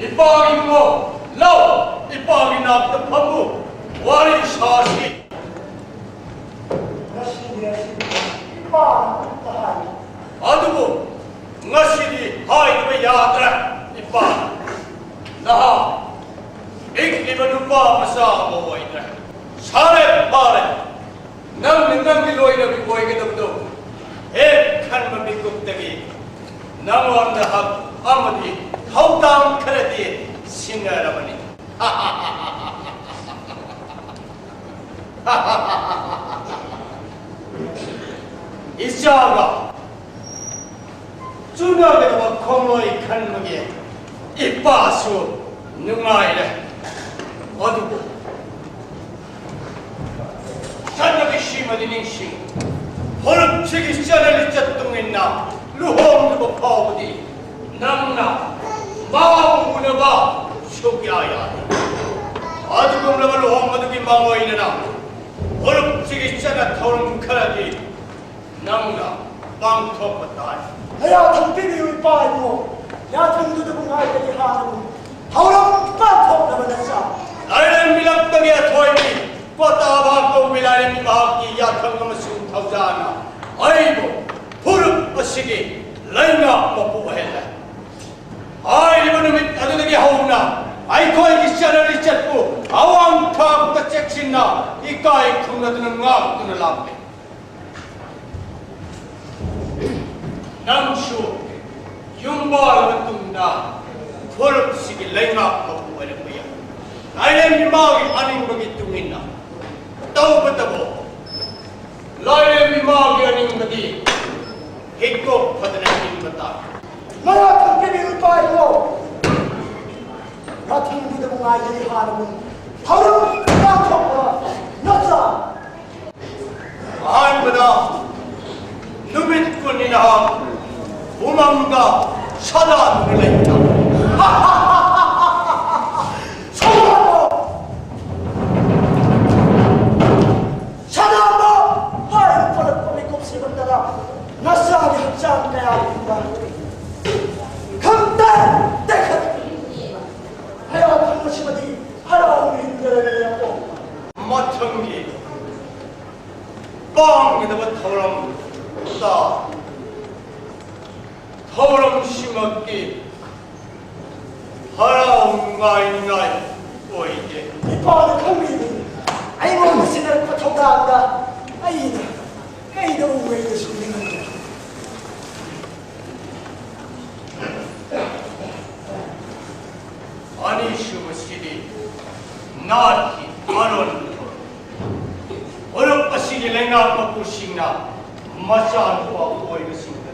ꯏꯄꯥꯒꯤ ꯏꯕꯨꯡꯉꯣ, ꯂꯥꯎ, ꯏꯄꯥꯒꯤ ꯅꯥꯛꯇ ꯐꯝꯃꯨ, ꯋꯥꯔꯤ ꯁꯥꯁꯤ꯫ ꯉꯁꯤꯗꯤ ꯑꯁꯤ ꯏꯄꯥꯅ ꯑꯃꯨꯛꯇ ꯍꯥꯏ꯫ ꯑꯗꯨꯕꯨ ꯉꯁꯤꯗꯤ ꯍꯥꯏꯗꯕ ꯌꯥꯗ꯭ꯔꯦ, ꯏꯄꯥ꯫ ꯅꯍꯥ ꯄꯤꯛꯂꯤꯕ ꯅꯨꯄꯥ ꯃꯆꯥ ꯑꯃ ꯑꯣꯏꯗ꯭ꯔꯦ꯫ ꯁꯥꯔꯦ, ꯐꯥꯔꯦ꯫ ꯅꯪꯅ ꯅꯪꯒꯤ ꯂꯣꯏꯅꯕꯤ ꯑꯣꯏꯒꯗꯕꯗꯣ ꯍꯦꯛ ꯈꯟꯕ ꯃꯤꯀꯨꯞꯇꯒꯤ ꯅꯉꯣꯟꯗ ꯍꯛ ꯑꯃꯗꯤ ꯊꯧꯗꯥꯡ ꯈꯔꯗꯤ ꯁꯤꯟꯅꯔꯕꯅꯤ꯫ ꯏꯆꯥꯒ ꯆꯨꯅꯒꯗꯕ ꯈꯣꯡꯂꯣꯏ ꯈꯟꯕꯒꯤ ꯏꯄꯥꯁꯨ ꯅꯨꯡꯉꯥꯏꯔꯦ꯫ ꯑꯗꯨꯕꯨ ꯆꯠꯅꯕꯤꯁꯤꯃꯗꯤ ꯅꯤꯡꯁꯤꯡ꯫ ꯐꯨꯔꯨꯞꯁꯤꯒꯤ ꯆꯠꯅ ꯂꯤꯆꯠ ꯇꯨꯡ ꯏꯟꯅ ꯂꯨꯍꯣꯡꯗ꯭ꯔꯤꯕ ꯐꯥꯎꯕꯗꯤ ꯅꯪꯅ ꯃꯥꯕꯨ ꯎꯅꯕ ꯁꯨꯛꯌꯥ ꯌꯥꯗꯦ꯫ ꯑꯗꯨꯒꯨꯝꯂꯕ ꯂꯨꯍꯣꯡꯕꯗꯨꯒꯤ ꯃꯥꯡꯑꯣꯏꯅꯅ ꯐꯨꯔꯨꯞꯁꯤꯒꯤ ꯆꯠꯅ ꯊꯧꯔꯝ ꯈꯔꯗꯤ ꯅꯪꯅ ꯄꯥꯡꯊꯣꯛꯄ ꯇꯥꯏ꯫ ꯅꯌꯥꯊꯪ ꯄꯤꯕꯤꯌꯨ, ꯏꯄꯥ ꯏꯄꯨ꯫ ꯌꯥꯊꯪꯗꯨꯗꯕꯨ ꯉꯥꯏꯕꯒꯤ ꯍꯥꯟꯅꯕꯨ ꯊꯧꯔꯝ ꯄꯥꯡꯊꯣꯛꯅꯕ ꯅꯠꯇ꯭ꯔꯥ? ꯂꯥꯏꯔꯦꯝꯕꯤ ꯂꯛꯇꯒꯤ ꯑꯊꯣꯏꯕꯤ ꯀꯣꯇꯥꯕꯥ ꯀꯧꯕꯤ ꯂꯥꯏꯔꯦꯝꯕꯤ ꯃꯍꯥꯛꯀꯤ ꯌꯥꯊꯪ ꯑꯃꯁꯨꯡ ꯊꯧꯖꯥꯜꯅ ꯑꯩꯕꯨ ꯐꯨꯔꯨꯞ ꯑꯁꯤꯒꯤ ꯂꯩꯉꯥꯛ ꯃꯄꯨ ꯑꯣꯏꯍꯜꯂꯦ꯫ ꯍꯥꯏꯔꯤꯕ ꯅꯨꯃꯤꯠ ꯑꯗꯨꯗꯒꯤ ꯍꯧꯅ ꯑꯩꯈꯣꯏꯒꯤ ꯆꯠꯅ ꯂꯤꯆꯠꯄꯨ ꯑꯋꯥꯡ ꯊꯥꯛꯇ ꯆꯦꯛꯁꯤꯟꯅ ꯏꯀꯥꯏ ꯈꯨꯝꯅꯗꯨꯅ ꯉꯥꯛꯇꯨꯅ ꯂꯥꯛꯂꯦ꯫ ꯅꯪꯁꯨ ꯌꯨꯝ ꯄꯥꯜꯂꯕ ꯃꯇꯨꯡꯗ ꯐꯨꯔꯨꯞꯁꯤꯒꯤ ꯂꯩꯉꯥꯛ ꯃꯄꯨ ꯑꯣꯏꯔꯛꯄ ꯌꯥꯏ꯫ ꯂꯥꯏꯔꯦꯝꯕꯤ ꯃꯥꯒꯤ ꯑꯅꯤꯡꯕꯒꯤ ꯇꯨꯡ ꯏꯟꯅ ꯇꯧꯕꯇꯕꯨ ꯂꯥꯏꯔꯦꯝꯕꯤ ꯃꯥꯒꯤ ꯑꯅꯤꯡꯕꯗꯤ ꯍꯤꯛꯇꯣꯛ ꯐꯗꯅ ꯍꯤꯡꯕ ꯇꯥꯏ꯫ ꯃꯌꯥ ꯊꯪꯈꯤꯕꯤ ꯎꯄꯥꯏꯗꯣ ꯃꯊꯪꯒꯤꯗ ꯅꯨꯡꯉꯥꯏꯖꯔꯤ ꯍꯥꯟꯅꯕꯨ ꯊꯧꯔꯝ ꯄꯥꯡꯊꯣꯛꯄ ꯅꯠꯇ꯭ꯔꯥ? ꯑꯍꯥꯟꯕꯗ ꯅꯨꯃꯤꯠ ꯀꯨꯟꯅꯤ ꯅꯍꯥꯛ ꯎꯃꯪꯗ ꯁꯥꯗꯥꯗꯨꯅ ꯂꯩꯕꯗ ꯁꯧꯒꯠꯂꯣ! ꯁꯥꯗꯥꯗꯣ ꯍꯥꯏꯅ ꯊꯣꯛꯂꯛꯄ ꯃꯤꯀꯨꯞꯁꯤꯃꯛꯇꯗ ꯅꯆꯥꯒꯤ ꯍꯛꯆꯥꯡ ꯀꯌꯥꯒꯤ ꯐꯤꯕꯝ ꯈꯪꯇꯦ ꯇꯦꯛꯈꯠ ꯃꯁꯤꯃꯗꯤ ꯍꯔꯥꯎꯅ ꯍꯤꯡꯖꯔꯒꯦ, ꯑꯄꯣꯛꯄ꯫ ꯃꯊꯪꯒꯤ ꯄꯥꯡꯒꯗꯕ ꯊꯧꯔꯝꯗ ꯊꯧꯔꯝꯁꯤꯃꯛꯀꯤ ꯍꯔꯥꯎ ꯅꯨꯡꯉꯥꯏꯅꯤꯡꯉꯥꯏ ꯑꯣꯏꯗꯦ꯫ ꯏꯄꯥꯅ ꯈꯪꯕꯤꯕꯅꯤ꯫ ꯑꯩꯉꯣꯟꯗ ꯁꯤꯟꯅꯔꯛꯄ ꯊꯧꯗꯥꯡꯗ ꯑꯩꯅ ꯀꯩꯗꯧꯉꯩꯗꯁꯨ ꯅꯤꯡꯍꯟꯗꯦ꯫ ꯑꯅꯤꯁꯨꯕꯁꯤꯗꯤ ꯅꯥꯠꯀꯤ ꯃꯔꯣꯟ꯫ ꯐꯨꯔꯨꯞ ꯑꯁꯤꯒꯤ ꯂꯩꯉꯥꯛ ꯃꯄꯨꯁꯤꯡꯅ ꯃꯆꯥꯅꯨꯄꯥ ꯑꯣꯏꯕꯁꯤꯡꯗ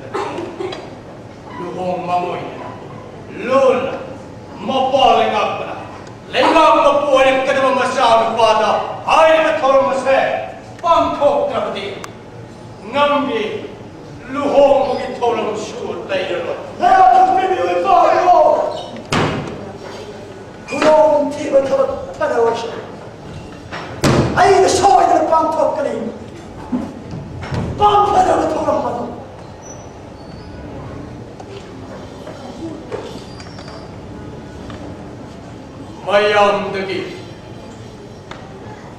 ꯂꯨꯍꯣꯡ ꯃꯥꯡꯑꯣꯏꯗꯅ ꯂꯣꯟꯅ ꯃꯄꯥ ꯂꯩꯉꯥꯛꯄꯅ ꯂꯩꯉꯥꯛ ꯃꯄꯨ ꯑꯣꯏꯔꯛꯀꯗꯕ ꯃꯆꯥꯅꯨꯄꯥꯗ ꯍꯥꯏꯔꯤꯕ ꯊꯧꯔꯝ ꯑꯁꯦ ꯄꯥꯡꯊꯣꯛꯇ꯭ꯔꯕꯗꯤ ꯅꯪꯒꯤ ꯂꯨꯍꯣꯡꯕꯒꯤ ꯊꯧꯔꯝꯁꯨ ꯂꯩꯔꯔꯣꯏ꯫ ꯅꯌꯥ ꯊꯝꯕꯤꯕꯤꯌꯨ, ꯏꯄꯥ ꯏꯕꯣ꯫ ꯈꯨꯗꯣꯡꯊꯤꯕ ꯊꯕꯛ ꯑꯃꯗ ꯑꯣꯏꯔꯁꯨ ꯑꯩꯅ ꯁꯣꯏꯗꯅ ꯄꯥꯡꯊꯣꯛꯀꯅꯤ꯫ ꯄꯥꯡꯊꯣꯛꯀꯗꯕ ꯊꯧꯔꯝ ꯑꯗꯨ ꯃꯌꯥꯝꯗꯒꯤ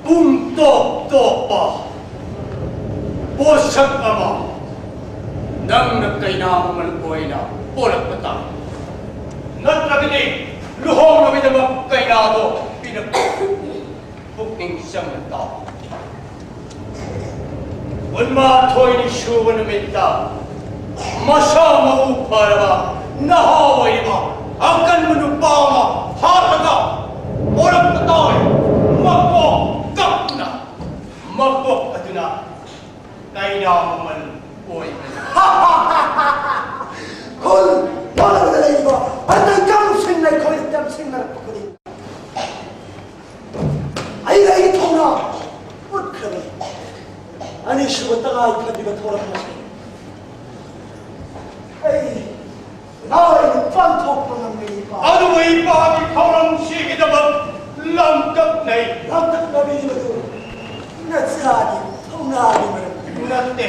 ꯄꯨꯡꯇꯣꯞ ꯇꯣꯞꯄ ꯄꯣꯠꯁꯛ ꯑꯃ ꯅꯪꯅ ꯀꯩꯅꯥ ꯃꯃꯜ ꯑꯣꯏꯅ ꯄꯣꯔꯛꯄ ꯇꯥꯏ꯫ ꯅꯠꯇ꯭ꯔꯒꯗꯤ ꯂꯨꯍꯣꯡꯅꯕꯒꯤꯗꯃꯛ ꯀꯩꯅꯥꯗꯣ ꯄꯤꯔꯛꯄ ꯄꯨꯛꯅꯤꯡ ꯆꯪꯅ ꯇꯥꯎ꯫ ꯀꯨꯟꯃꯥꯊꯣꯏꯅꯤ ꯁꯨꯕ ꯅꯨꯃꯤꯠꯇ ꯃꯁꯥ ꯃꯎ ꯐꯔꯕ ꯅꯍꯥ ꯑꯣꯏꯔꯤꯕ ꯑꯀꯟꯕ ꯅꯨꯄꯥ ꯑꯃ ꯍꯥꯠꯂꯒ ꯄꯣꯔꯛꯄ ꯇꯥꯏ꯫ ꯃꯀꯣꯛ ꯀꯛꯇꯨꯅ ꯃꯀꯣꯛ ꯑꯗꯨꯅ ꯀꯩꯅꯥ ꯃꯃꯜ ꯑꯣꯏꯕꯅꯤ꯫ ꯈꯨꯜ ꯄꯣꯂꯕꯗ ꯂꯩꯔꯤꯕ ꯑꯇꯩ ꯀꯥꯡꯂꯨꯞꯁꯤꯡꯅ ꯑꯩꯈꯣꯏꯗ ꯇꯝꯁꯤꯟꯅꯔꯛꯄ ꯈꯨꯗꯤꯡ ꯑꯩꯅ ꯑꯩꯒꯤ ꯊꯧꯅꯥ ꯎꯠꯈ꯭ꯔꯕꯅꯤ꯫ ꯑꯅꯤꯁꯨꯕ ꯇꯉꯥꯏ ꯐꯗ꯭ꯔꯤꯕ ꯊꯧꯔꯝ ꯑꯁꯤ ꯑꯩ ꯂꯥꯏꯅ ꯄꯥꯡꯊꯣꯛꯄ ꯉꯝꯒꯅꯤ, ꯏꯄꯥ꯫ ꯑꯗꯨꯕꯨ ꯏꯄꯥꯒꯤ ꯊꯧꯔꯝꯁꯤꯒꯤꯗꯃꯛ ꯂꯝꯀꯛꯅꯩ꯫ ꯂꯝꯀꯛꯅꯕꯤꯕꯗꯨ ꯅꯆꯥꯒꯤ ꯊꯧꯅꯥꯒꯤ ꯃꯔꯝ ꯅꯠꯇꯦ,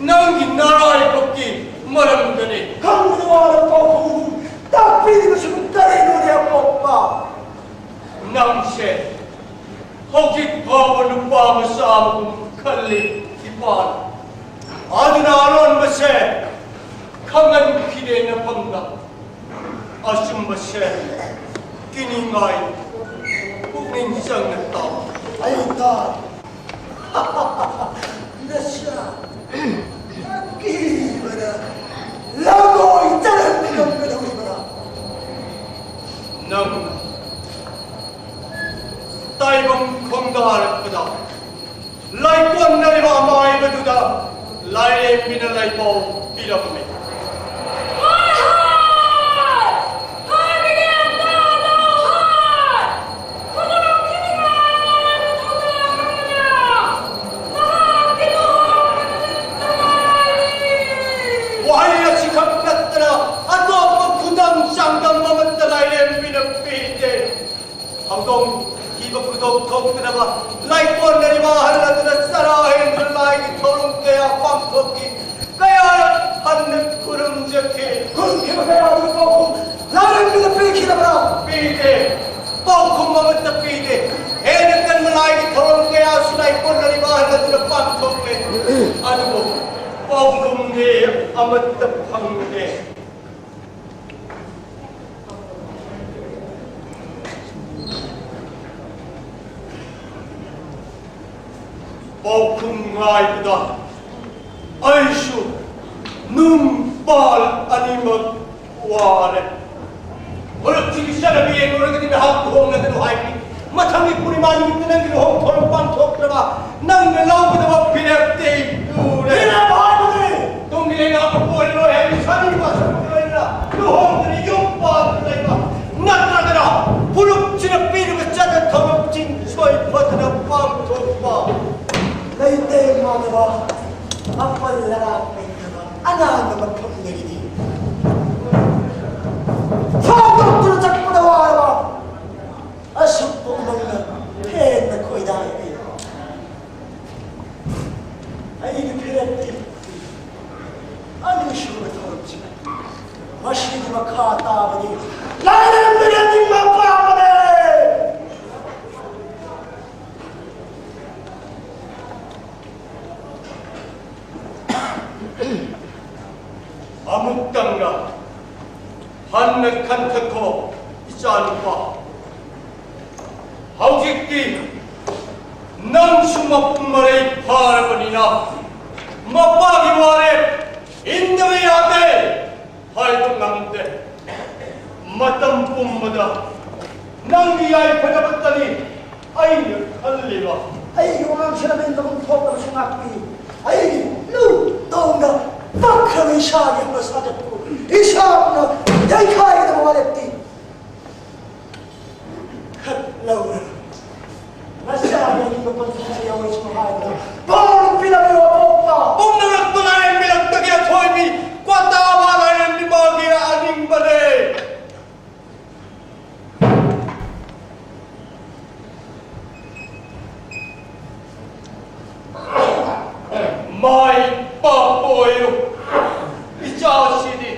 ꯅꯪꯒꯤ ꯅꯔꯥꯏꯕꯛꯀꯤ ꯃꯔꯝꯗꯅꯤ꯫ ꯈꯪꯕꯗ ꯋꯥꯔꯕ ꯄꯥꯎꯈꯨꯝ ꯇꯥꯛꯄꯤꯔꯤꯕꯁꯤꯕꯨ ꯀꯔꯤꯅꯣꯅꯦ, ꯑꯄꯣꯛꯄ? ꯍꯧꯖꯤꯛ ꯐꯥꯎꯕ ꯅꯨꯄꯥ ꯃꯆꯥ ꯑꯃꯒꯨꯝ ꯈꯜꯂꯤ ꯏꯄꯥꯅ꯫ ꯑꯗꯨꯅ ꯑꯔꯣꯟꯕꯁꯦ ꯈꯪꯍꯟꯈꯤꯗꯦ ꯅꯐꯝꯗ꯫ ꯑꯆꯨꯝꯕꯁꯦ ꯀꯤꯅꯤꯡꯉꯥꯏ ꯄꯨꯛꯅꯤꯡ ꯆꯪꯅ ꯇꯥꯎ꯫ ꯑꯩ ꯇꯥꯔꯦ꯫ ꯅꯁꯥ ꯑꯀꯤꯕꯅ ꯂꯝꯂꯣꯏ ꯆꯠꯍꯟꯕ ꯉꯝꯒꯗꯧꯔꯤꯕ꯭ꯔꯥ? ꯅꯪꯅ ꯇꯥꯏꯕꯪ ꯈꯣꯡꯗꯥꯔꯛꯄꯗ ꯂꯥꯏꯀꯣꯟꯅꯔꯤꯕ ꯑꯃꯥꯏꯕꯗꯨꯗ ꯂꯥꯏꯔꯦꯝꯕꯤꯅ ꯂꯥꯏꯄꯥꯎ ꯄꯤꯔꯝꯃꯤ꯫ ꯍꯣꯏ, ꯍꯣꯏ! ꯍꯣꯏ, ꯃꯤꯔꯦꯝ ꯇꯥꯂꯣ, ꯍꯣꯏ! ꯈꯨꯗꯣꯡ ꯊꯤꯅꯤꯡꯉꯥꯏ ꯊꯧꯗꯣꯛ ꯑꯃꯅ ꯅꯍꯥꯛꯀꯤ ꯂꯨꯍꯣꯡꯕꯗ ꯉꯥꯏꯔꯤ꯫ ꯋꯥꯍꯩ ꯑꯁꯤꯈꯛ ꯅꯠꯇꯅ ꯑꯇꯣꯞꯄ ꯈꯨꯗꯝ ꯆꯥꯡꯗꯝ ꯑꯃꯠꯇ ꯂꯥꯏꯔꯦꯝꯕꯤꯅ ꯄꯤꯗꯦ꯫ ꯍꯧꯗꯣꯡ ꯊꯤꯕ ꯈꯨꯗꯣꯡ ꯊꯣꯛꯇꯅꯕ ꯂꯥꯏꯀꯣꯟꯅꯔꯤꯕ ꯑꯍꯜ ꯑꯗꯨꯅ ꯆꯔꯥ ꯍꯦꯟꯗꯨꯅ ꯂꯥꯏꯒꯤ ꯊꯧꯔꯝ ꯀꯌꯥ ꯄꯥꯡꯊꯣꯛꯈꯤ꯫ ꯀꯌꯥꯔꯛ ꯍꯟꯅ ꯈꯨꯔꯨꯝꯖꯈꯤ꯫ ꯈꯨꯔꯨꯝꯈꯤꯕ ꯀꯌꯥ ꯑꯗꯨ ꯄꯥꯎꯈꯨꯝ ꯂꯥꯏꯔꯦꯝꯕꯤꯅ ꯄꯤꯈꯤꯗꯕ꯭ꯔꯥ? ꯄꯤꯗꯦ꯫ ꯄꯥꯎꯈꯨꯝ ꯑꯃꯠꯇ ꯄꯤꯗꯦ꯫ ꯍꯦꯟꯅ ꯀꯟꯕ ꯂꯥꯏꯒꯤ ꯊꯧꯔꯝ ꯀꯌꯥꯁꯨ ꯂꯥꯏꯀꯣꯟꯅꯔꯤꯕ ꯑꯍꯜ ꯑꯗꯨꯅ ꯄꯥꯡꯊꯣꯛꯂꯦ꯫ ꯑꯗꯨꯕꯨ ꯄꯥꯎꯈꯨꯝꯗꯤ ꯑꯃꯠꯇ ꯐꯪꯗꯦ꯫ ꯄꯥꯎꯈꯨꯝ ꯉꯥꯏꯕꯗ ꯑꯩꯁꯨ ꯅꯨꯡ ꯄꯥꯜ ꯑꯅꯤꯃꯛ ꯋꯥꯔꯦ꯫ ꯐꯨꯔꯨꯞꯁꯤꯒꯤ ꯆꯠꯅꯕꯤ ꯌꯦꯡꯂꯨꯔꯒꯗꯤ ꯅꯍꯥꯛ ꯂꯨꯍꯣꯡꯂꯒꯅꯨ ꯍꯥꯏꯕꯅꯤ꯫ ꯃꯊꯪꯒꯤ ꯄꯨꯔꯅꯤꯃꯥ ꯅꯨꯃꯤꯠꯇ ꯅꯪꯒꯤ ꯂꯨꯍꯣꯡ ꯊꯧꯔꯝ ꯄꯥꯡꯊꯣꯛꯇ꯭ꯔꯕ ꯅꯪꯅ ꯂꯧꯒꯗꯕ ꯐꯤꯔꯦꯞꯇꯤ ꯎꯔꯦ꯫ ꯐꯤꯔꯦꯞ ꯍꯥꯏꯕꯗꯤ ꯇꯨꯡꯒꯤ ꯂꯩꯉꯥꯛꯄꯨ ꯑꯣꯏꯔꯣꯏ ꯍꯥꯏꯕ ꯁꯥꯔꯤꯕ ꯑꯁꯨꯝ ꯑꯣꯏꯅ ꯂꯨꯍꯣꯡꯗꯅ ꯌꯨꯝ ꯄꯥꯟꯗꯅ ꯂꯩꯕ ꯅꯠꯇ꯭ꯔꯒꯅ ꯐꯨꯔꯨꯞꯁꯤꯅ ꯄꯤꯔꯤꯕ ꯆꯠꯅ ꯊꯧꯔꯝꯁꯤꯡ ꯁꯣꯏ ꯐꯗꯅ ꯄꯥꯡꯊꯣꯛꯄ꯫ ꯂꯩꯇꯦ ꯃꯥꯟꯅꯕ ꯑꯄꯜ ꯑꯔꯥꯛ ꯂꯩꯇꯕ ꯑꯅꯥꯟꯕ ꯃꯐꯝꯗꯒꯤꯗꯤ ꯐꯥꯎꯗꯣꯛꯇꯨꯅ ꯆꯠꯄꯗ ꯋꯥꯔꯕ ꯑꯁꯨꯛꯄ ꯎꯃꯪꯅ ꯍꯦꯟꯅ ꯈꯣꯏꯗꯥꯏ꯫ ꯑꯩꯒꯤ ꯐꯤꯔꯦꯞꯇꯤ ꯑꯅꯤꯁꯨꯕ ꯊꯧꯔꯝꯁꯤꯅ ꯃꯁꯤꯒꯤ ꯃꯈꯥ ꯇꯥꯕꯗꯤ ꯂꯥꯏꯔꯦꯝꯕꯤꯅ ꯅꯤꯡꯕ ꯄꯥꯝꯕꯅꯦ꯫ ꯏꯆꯥꯅꯨꯄꯥ, ꯍꯧꯖꯤꯛꯇꯤ ꯅꯪꯁꯨ ꯃꯄꯨꯡ ꯃꯔꯩ ꯐꯥꯔꯕꯅꯤꯅ ꯃꯄꯥꯒꯤ ꯋꯥꯔꯦꯞ ꯏꯟꯗꯕ ꯌꯥꯗꯦ ꯍꯥꯏꯕ ꯉꯝꯗꯦ꯫ ꯃꯇꯝ ꯄꯨꯝꯕꯗ ꯅꯪꯒꯤ ꯌꯥꯏꯐꯅꯕꯇꯅꯤ ꯑꯩꯅ ꯈꯜꯂꯤꯕ꯫ ꯑꯩꯒꯤ ꯋꯥꯉꯥꯡ ꯁꯦꯔꯃꯦꯟꯗ ꯑꯃꯨꯛ ꯊꯣꯛꯇꯕꯁꯨ ꯉꯥꯛꯄꯤꯌꯨ꯫ ꯑꯩꯒꯤ ꯂꯨ ꯇꯣꯡꯗ ꯄꯛꯈ꯭ꯔꯕ ꯏꯁꯥꯒꯤ ꯍꯧꯅ ꯁꯥꯖꯠꯄꯨ ꯏꯁꯥꯃꯛꯅ ꯌꯩꯈꯥꯏꯒꯗꯕ ꯋꯥꯔꯦꯞꯇꯤ ꯈꯛ ꯂꯧꯔꯦ꯫ ꯃꯁꯥꯒꯤ ꯑꯅꯤꯡꯕ ꯄꯟꯊꯨꯡꯁꯤ ꯌꯧꯔꯁꯅꯨ ꯍꯥꯏꯗꯅ ꯄꯥꯎꯔꯧ ꯄꯤꯔꯝꯃꯤꯕ ꯑꯄꯣꯛꯄ ꯄꯨꯝꯅꯃꯛꯇꯨ ꯂꯥꯏꯔꯦꯝꯕꯤꯔꯛꯇꯒꯤ ꯑꯊꯣꯏꯕꯤ ꯀ꯭ꯋꯥꯇꯥꯕ ꯂꯥꯏꯔꯦꯝꯕꯤ ꯃꯥꯒꯤ ꯑꯅꯤꯡꯕꯅꯦ꯫ ꯃꯥꯏ ꯄꯥꯛꯄ ꯑꯣꯏꯌꯨ, ꯏꯆꯥꯁꯤꯗꯤ꯫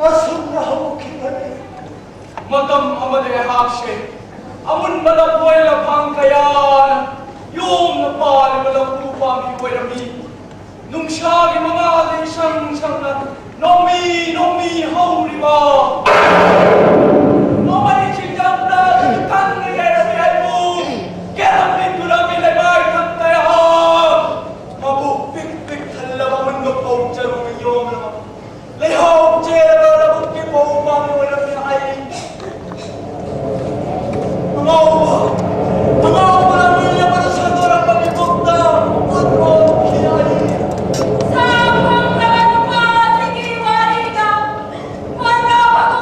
ꯑꯁꯨꯝꯅ ꯍꯧꯈꯤꯕꯅꯤ꯫ ꯃꯇꯝ ꯑꯃꯗ ꯑꯩꯍꯥꯛꯁꯦ ꯑꯃꯨꯟꯕ ꯂꯐꯣꯏ ꯂꯐꯥꯡ ꯀꯌꯥꯅ ꯌꯣꯝꯅ ꯄꯥꯜꯂꯤꯕ ꯂꯐꯨ ꯄꯥꯝꯕꯤ ꯑꯣꯏꯔꯝꯃꯤ꯫ ꯅꯨꯡꯁꯥꯒꯤ ꯃꯉꯥꯜꯗ ꯏꯁꯪ ꯁꯪꯅ ꯅꯣꯡꯃꯤ ꯅꯣꯡꯃꯤ ꯍꯧꯔꯤꯕ ꯅꯣꯡꯃꯩ ꯆꯤꯡꯖꯝꯗ ꯀꯟꯅ ꯌꯩꯔꯝꯃꯤ ꯍꯥꯏꯕꯨ ꯀꯦꯜꯂꯝꯃꯤ ꯇꯨꯔꯝꯃꯤ ꯂꯩꯃꯥꯏ ꯊꯛꯇ ꯑꯩꯍꯥꯛ ꯃꯕꯨꯛ ꯄꯤꯛ ꯄꯤꯛ ꯊꯜꯂꯕ ꯑꯃꯨꯟꯕ ꯐꯧ ꯆꯔꯨ ꯌꯣꯝꯂꯕ ꯂꯩꯍꯥꯎ ꯆꯦꯜꯂꯕ ꯂꯧꯕꯨꯛꯀꯤ ꯐꯧ ꯄꯥꯝꯕꯤ ꯑꯣꯏꯔꯝꯃꯤ ꯑꯩ꯫ ꯑꯉꯥꯎꯕ, ꯑꯉꯥꯎꯕ ꯂꯝꯃꯤ ꯑꯃꯅ ꯁꯟꯗꯣꯔꯛꯄ ꯃꯤꯀꯨꯞꯇ ꯑꯣꯟꯊꯣꯛꯈꯤ ꯑꯩ꯫ ꯁꯥ ꯐꯪꯗꯕ ꯅꯨꯄꯥꯁꯤꯒꯤ ꯋꯥꯔꯤꯗ ꯍꯣꯠꯅꯕꯕꯨ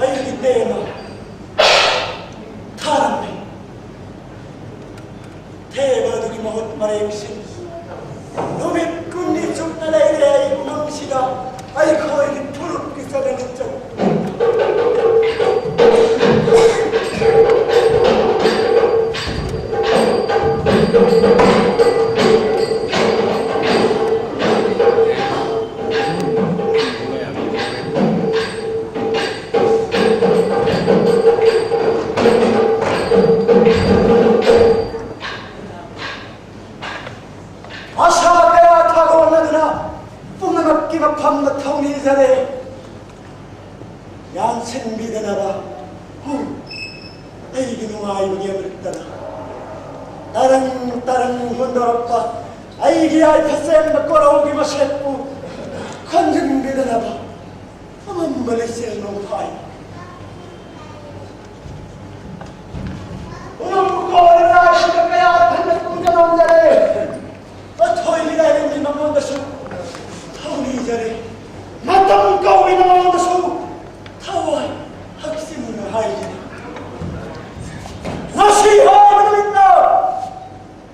ꯑꯩꯒꯤ ꯇꯦꯝ ꯑꯃ ꯊꯥꯔꯝꯃꯤ꯫ ꯊꯦꯕ ꯑꯗꯨꯒꯤ ꯃꯍꯨꯠ ꯃꯔꯦꯡꯁꯤꯡ ꯅꯨꯃꯤꯠ ꯀꯨꯟꯅꯤ ꯆꯨꯞꯅ ꯂꯩꯔꯦ ꯑꯩ ꯎꯃꯪꯁꯤꯗ꯫ ꯑꯩꯈꯣꯏꯒꯤ ꯐꯨꯔꯨꯞꯀꯤ ꯆꯠꯅ ꯂꯤꯆꯠ꯫ ꯑꯁꯥ ꯀꯌꯥ ꯊꯥꯒꯣꯟꯅꯗꯨꯅ ꯄꯨꯝꯅꯃꯛꯀꯤ ꯃꯐꯝꯗ ꯊꯧꯅꯤꯖꯔꯦ꯫ ꯌꯥꯟꯁꯤꯟꯕꯤꯗꯅꯕ, ꯍꯨ, ꯑꯩꯒꯤ ꯅꯨꯡꯉꯥꯏꯕꯒꯤ ꯑꯃ꯭ꯔꯤꯇꯅ ꯇꯔꯪ ꯇꯔꯪ ꯍꯣꯟꯗꯣꯔꯛꯄ ꯑꯩꯒꯤ ꯌꯥꯏꯐ ꯆꯦꯟꯕ ꯀꯣꯔꯧꯒꯤ ꯃꯁꯦꯛꯄꯨ ꯈꯟꯖꯤꯟꯕꯤꯗꯅꯕ ꯑꯃꯝꯕ ꯂꯩꯆꯦꯜ ꯅꯣꯡꯐꯥꯏ꯫ ꯎꯔꯨꯝ ꯀꯣꯏꯔ ꯂꯥꯏꯁꯤꯗ ꯀꯌꯥ ꯊꯟꯅ ꯇꯨꯝꯖ ꯅꯣꯝꯖꯔꯦ꯫ ꯑꯊꯣꯏꯕꯤ ꯂꯥꯏꯔꯦꯝꯕꯤ ꯃꯉꯣꯟꯗꯁꯨ ꯊꯧꯅꯤꯖꯔꯦ꯫ ꯃꯇꯝ ꯀꯧꯏ ꯃꯉꯣꯟꯗꯁꯨ ꯊꯋꯥꯏ ꯍꯛꯆꯤꯟꯅ ꯍꯥꯏꯖꯔꯤ꯫ ꯉꯁꯤ ꯍꯥꯏꯕ ꯅꯨꯃꯤꯠꯇ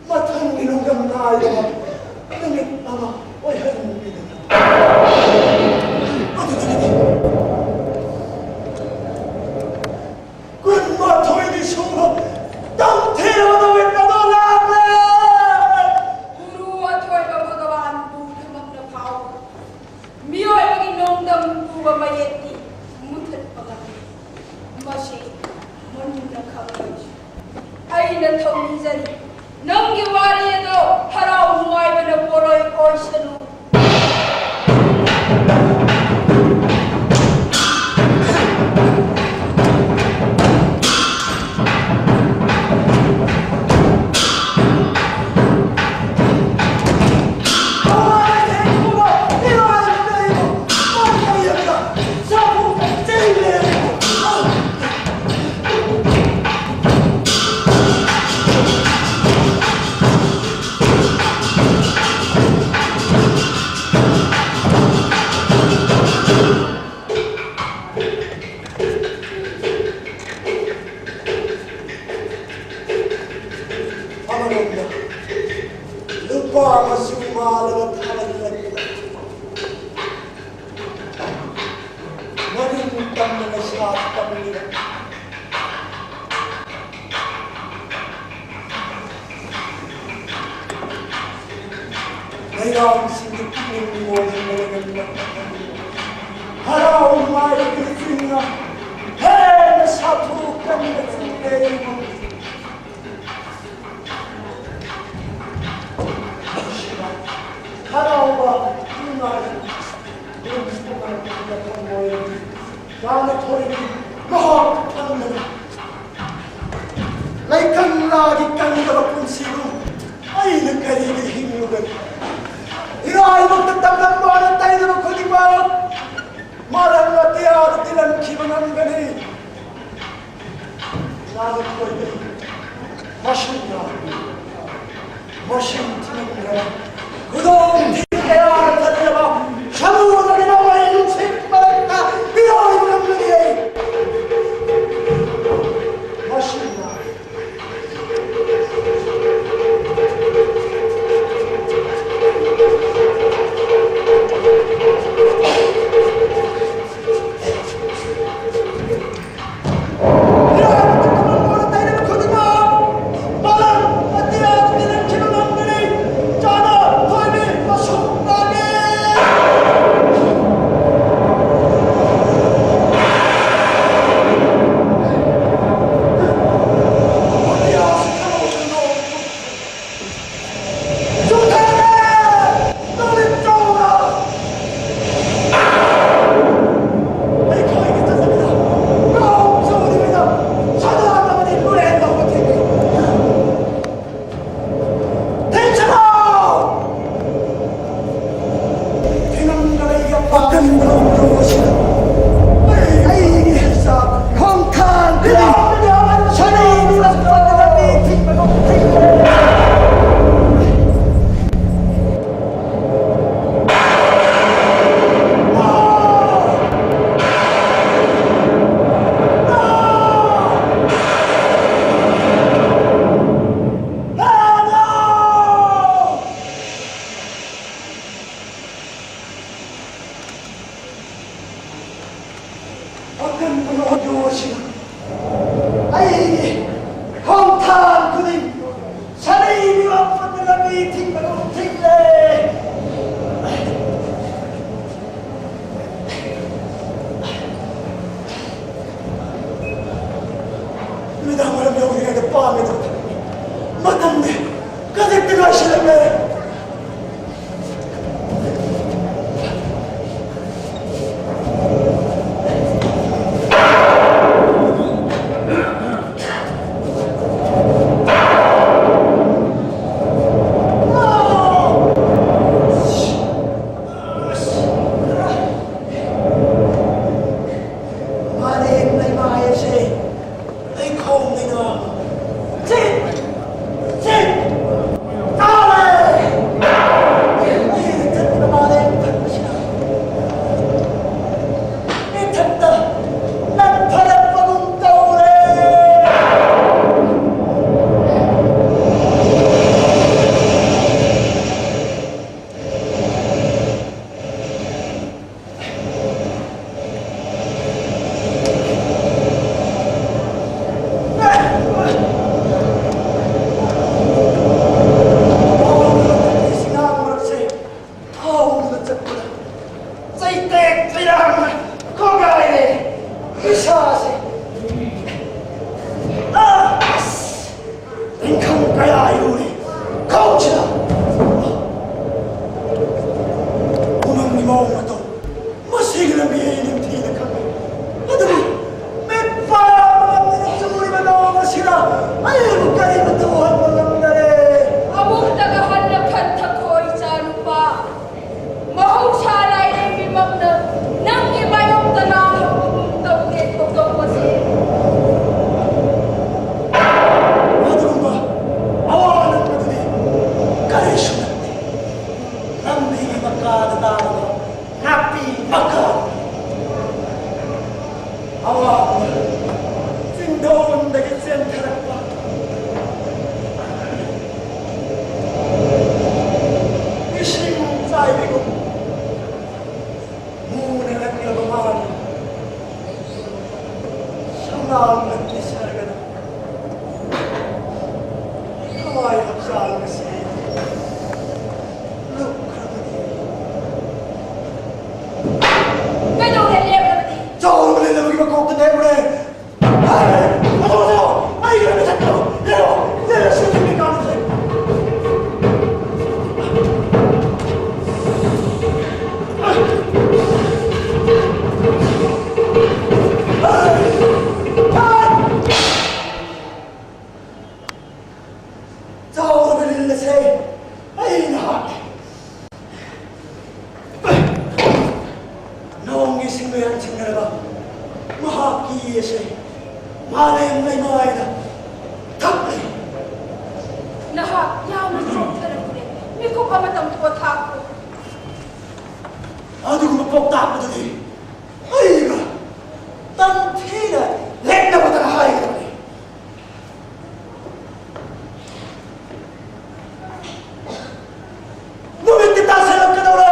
ꯃꯊꯪꯒꯤ ꯅꯣꯡꯗꯝ ꯅꯥꯏꯗꯕ ꯅꯨꯃꯤꯠ ꯑꯃ ꯑꯣꯏꯍꯟꯕꯤꯗꯨꯅ꯫ ꯑꯗꯨꯗꯒꯤꯗꯤ ꯀꯨꯟꯃꯥꯊꯣꯏꯅꯤ ꯁꯨꯕ ꯇꯝꯊꯤꯔꯕ ꯅꯨꯃꯤꯠ ꯑꯗꯣ ꯂꯥꯛꯂꯦ꯫ ꯒꯨꯔꯨ ꯑꯊꯣꯏꯕ ꯚꯒꯋꯥꯟ ꯕꯨꯙꯃꯛꯅ ꯐꯥꯎꯕ ꯃꯤꯑꯣꯏꯕꯒꯤ ꯅꯣꯡꯗꯝ ꯄꯨꯕ ꯃꯌꯦꯛꯇꯤ ꯃꯨꯊꯠꯄ ꯉꯝꯃꯤ꯫ ꯃꯁꯤ ꯃꯨꯟꯅ ꯈꯪꯂꯕꯁꯨ ꯑꯩꯅ ꯊꯧꯅꯤꯖꯔꯤ꯫ ꯅꯪꯒꯤ ꯋꯥꯔꯤ ꯑꯗꯣ ꯍꯔꯥꯎ ꯅꯨꯡꯉꯥꯏꯕꯅ ꯄꯣꯔꯣꯏ ꯑꯣꯏꯁꯅꯨ꯫ ꯋꯥꯡꯃꯁꯨ ꯃꯥꯜꯂꯒ ꯊꯥꯒꯠꯂꯛꯂꯤ꯫ ꯃꯅꯤꯡ ꯇꯝꯅ ꯂꯩꯁꯥ ꯇꯝꯂꯤꯕ ꯃꯩꯔꯥꯎꯁꯤꯡꯒꯤ ꯄꯨꯛꯅꯤꯡ ꯃꯣꯍꯟꯕꯅ ꯍꯔꯥꯎ ꯅꯨꯡꯉꯥꯏꯕꯒꯤ ꯆꯤꯡꯅ ꯍꯦꯟꯅ ꯁꯥꯊꯨ ꯀꯟꯅ ꯆꯤꯡꯂꯦ꯫ ꯍꯔꯥꯎꯕ ꯅꯨꯡꯉꯥꯏ ꯌꯥꯝꯅ ꯊꯣꯏꯕꯤ ꯃꯍꯥꯛ ꯐꯪꯗꯅ ꯂꯩꯀꯪꯂꯥꯒꯤ ꯀꯪꯗꯕ ꯄꯨꯟꯁꯤꯕꯨ ꯑꯩꯅ ꯀꯔꯤꯒꯤ ꯍꯤꯡꯂꯨꯒꯅꯤ? ꯏꯔꯥꯏꯕꯛꯇ ꯇꯝꯂꯝꯕ ꯇꯩꯗꯕ ꯈꯨꯗꯤꯡꯃꯛ ꯃꯔꯝ ꯑꯇꯤꯌꯥꯗ ꯇꯤꯜꯍꯟꯈꯤꯕ ꯉꯝꯒꯅꯤ꯫ ꯂꯥꯟ ꯀꯣꯏꯕꯤ ꯃꯁꯤꯡꯅ ꯃꯁꯤꯡ ꯊꯤꯅ ꯈꯨꯗꯣꯡ ꯊꯤꯕ ꯀꯌꯥ ꯊꯜꯂꯕ ꯁꯃꯨꯗ꯭ꯔꯒꯤ ꯅꯣꯡꯂꯩ ꯅꯨꯡꯁꯤꯠ ꯃꯔꯛꯇ ꯃꯤꯑꯣꯏꯕ ꯉꯝꯂꯒꯦ꯫ ꯃꯁꯤꯅ ꯊꯤꯡꯕꯒꯨꯝ ꯊꯤꯡꯂꯦ꯫ ꯅꯨꯃꯤꯗꯥꯡ ꯋꯥꯏꯔꯝ ꯌꯧꯗ꯭ꯔꯤꯉꯩꯗ ꯄꯥꯝꯃꯦꯗꯣ꯫ ꯃꯇꯝꯗꯤ ꯈꯖꯤꯛꯇ ꯉꯥꯏꯁꯤꯜꯂꯛꯂꯦ꯫ ꯃꯥꯂꯦꯝ ꯂꯩꯃꯥꯏ ꯑꯁꯤ ꯑꯩ ꯈꯣꯡꯅꯤꯅ ꯆꯤꯠ ꯆꯤꯠ ꯇꯥꯔꯦ꯫ ꯑꯩꯅ ꯆꯠꯂꯤꯕ ꯃꯥꯂꯦꯝ ꯊꯛꯄꯁꯤꯅ ꯃꯤꯊꯛꯇ ꯅꯟꯊꯔꯛꯄꯒꯨꯝ ꯇꯧꯔꯦ꯫ ꯁꯤꯡꯍꯥ ꯃꯔꯛꯁꯦ ꯊꯥꯎꯗꯨꯅ ꯆꯠꯄꯗ ꯆꯩꯇꯦꯛ ꯆꯩꯔꯥꯡꯅ ꯈꯣꯡꯒꯥꯏꯔꯦ ꯏꯁꯥꯁꯦ꯫ ꯑꯁ! ꯇꯤꯡꯈꯪ ꯀꯌꯥ ꯌꯨꯔꯤ ꯈꯧꯁꯤꯗ꯫ ꯎꯃꯪꯒꯤ ꯃꯑꯣꯡ ꯃꯇꯧ ꯃꯁꯤꯒꯤ ꯂꯝꯕꯤ ꯑꯩ ꯅꯤꯡꯊꯤꯅ ꯈꯪꯏ꯫ ꯑꯗꯨꯕꯨ ꯃꯤꯠ ꯄꯥꯡꯕ ꯉꯝꯗꯅ ꯆꯨꯔꯤꯕ ꯅꯣꯡ ꯑꯁꯤꯅ ꯑꯩꯕꯨ ꯀꯔꯤꯃꯠꯇ ꯎꯍꯟꯕ ꯉꯝꯗꯔꯦ꯫ ꯑꯃꯨꯛꯇꯒ ꯍꯟꯅ ꯈꯟꯊꯈꯣ, ꯏꯆꯥꯅꯨꯄꯥ꯫ ꯃꯍꯧꯁꯥ ꯂꯥꯏꯔꯦꯝꯕꯤꯃꯛꯅ ꯅꯪꯒꯤ ꯃꯥꯌꯣꯛꯇ ꯂꯥꯡꯂꯛꯄꯒꯨꯝ ꯇꯧꯗꯦ ꯊꯧꯗꯣꯛ ꯑꯁꯤ꯫ ꯑꯗꯨꯒꯨꯝꯕ ꯑꯋꯥ ꯑꯅꯪ ꯑꯗꯨꯗꯤ ꯑꯩꯅ ꯍꯥꯠꯂꯦ꯫ ꯅꯣꯡꯒꯤ ꯏꯁꯤꯡ ꯃꯌꯥꯝ ꯊꯦꯡꯅꯔꯕ ꯃꯍꯥꯛꯀꯤ ꯌꯦ ꯑꯁꯤ ꯃꯥꯂꯦꯝ ꯂꯩꯃꯥꯏꯗ ꯊꯛꯂꯤ꯫ ꯅꯍꯥꯛ ꯌꯥꯝꯅ ꯆꯣꯛꯊꯔꯕꯅꯦ꯫ ꯃꯤꯀꯨꯞ ꯑꯃꯇꯪ ꯄꯣꯊꯥꯈꯣ꯫ ꯑꯗꯨꯒꯨꯝꯕ ꯄꯥꯎꯇꯥꯛ ꯑꯗꯨꯗꯤ ꯑꯩꯒ ꯇꯝꯊꯤꯅ ꯂꯦꯞꯅꯕꯗ ꯍꯥꯏꯒꯗꯕꯅꯤ꯫ ꯅꯨꯃꯤꯠꯇꯤ ꯇꯥꯁꯤꯜꯂꯛꯀꯗꯧꯔꯦ꯫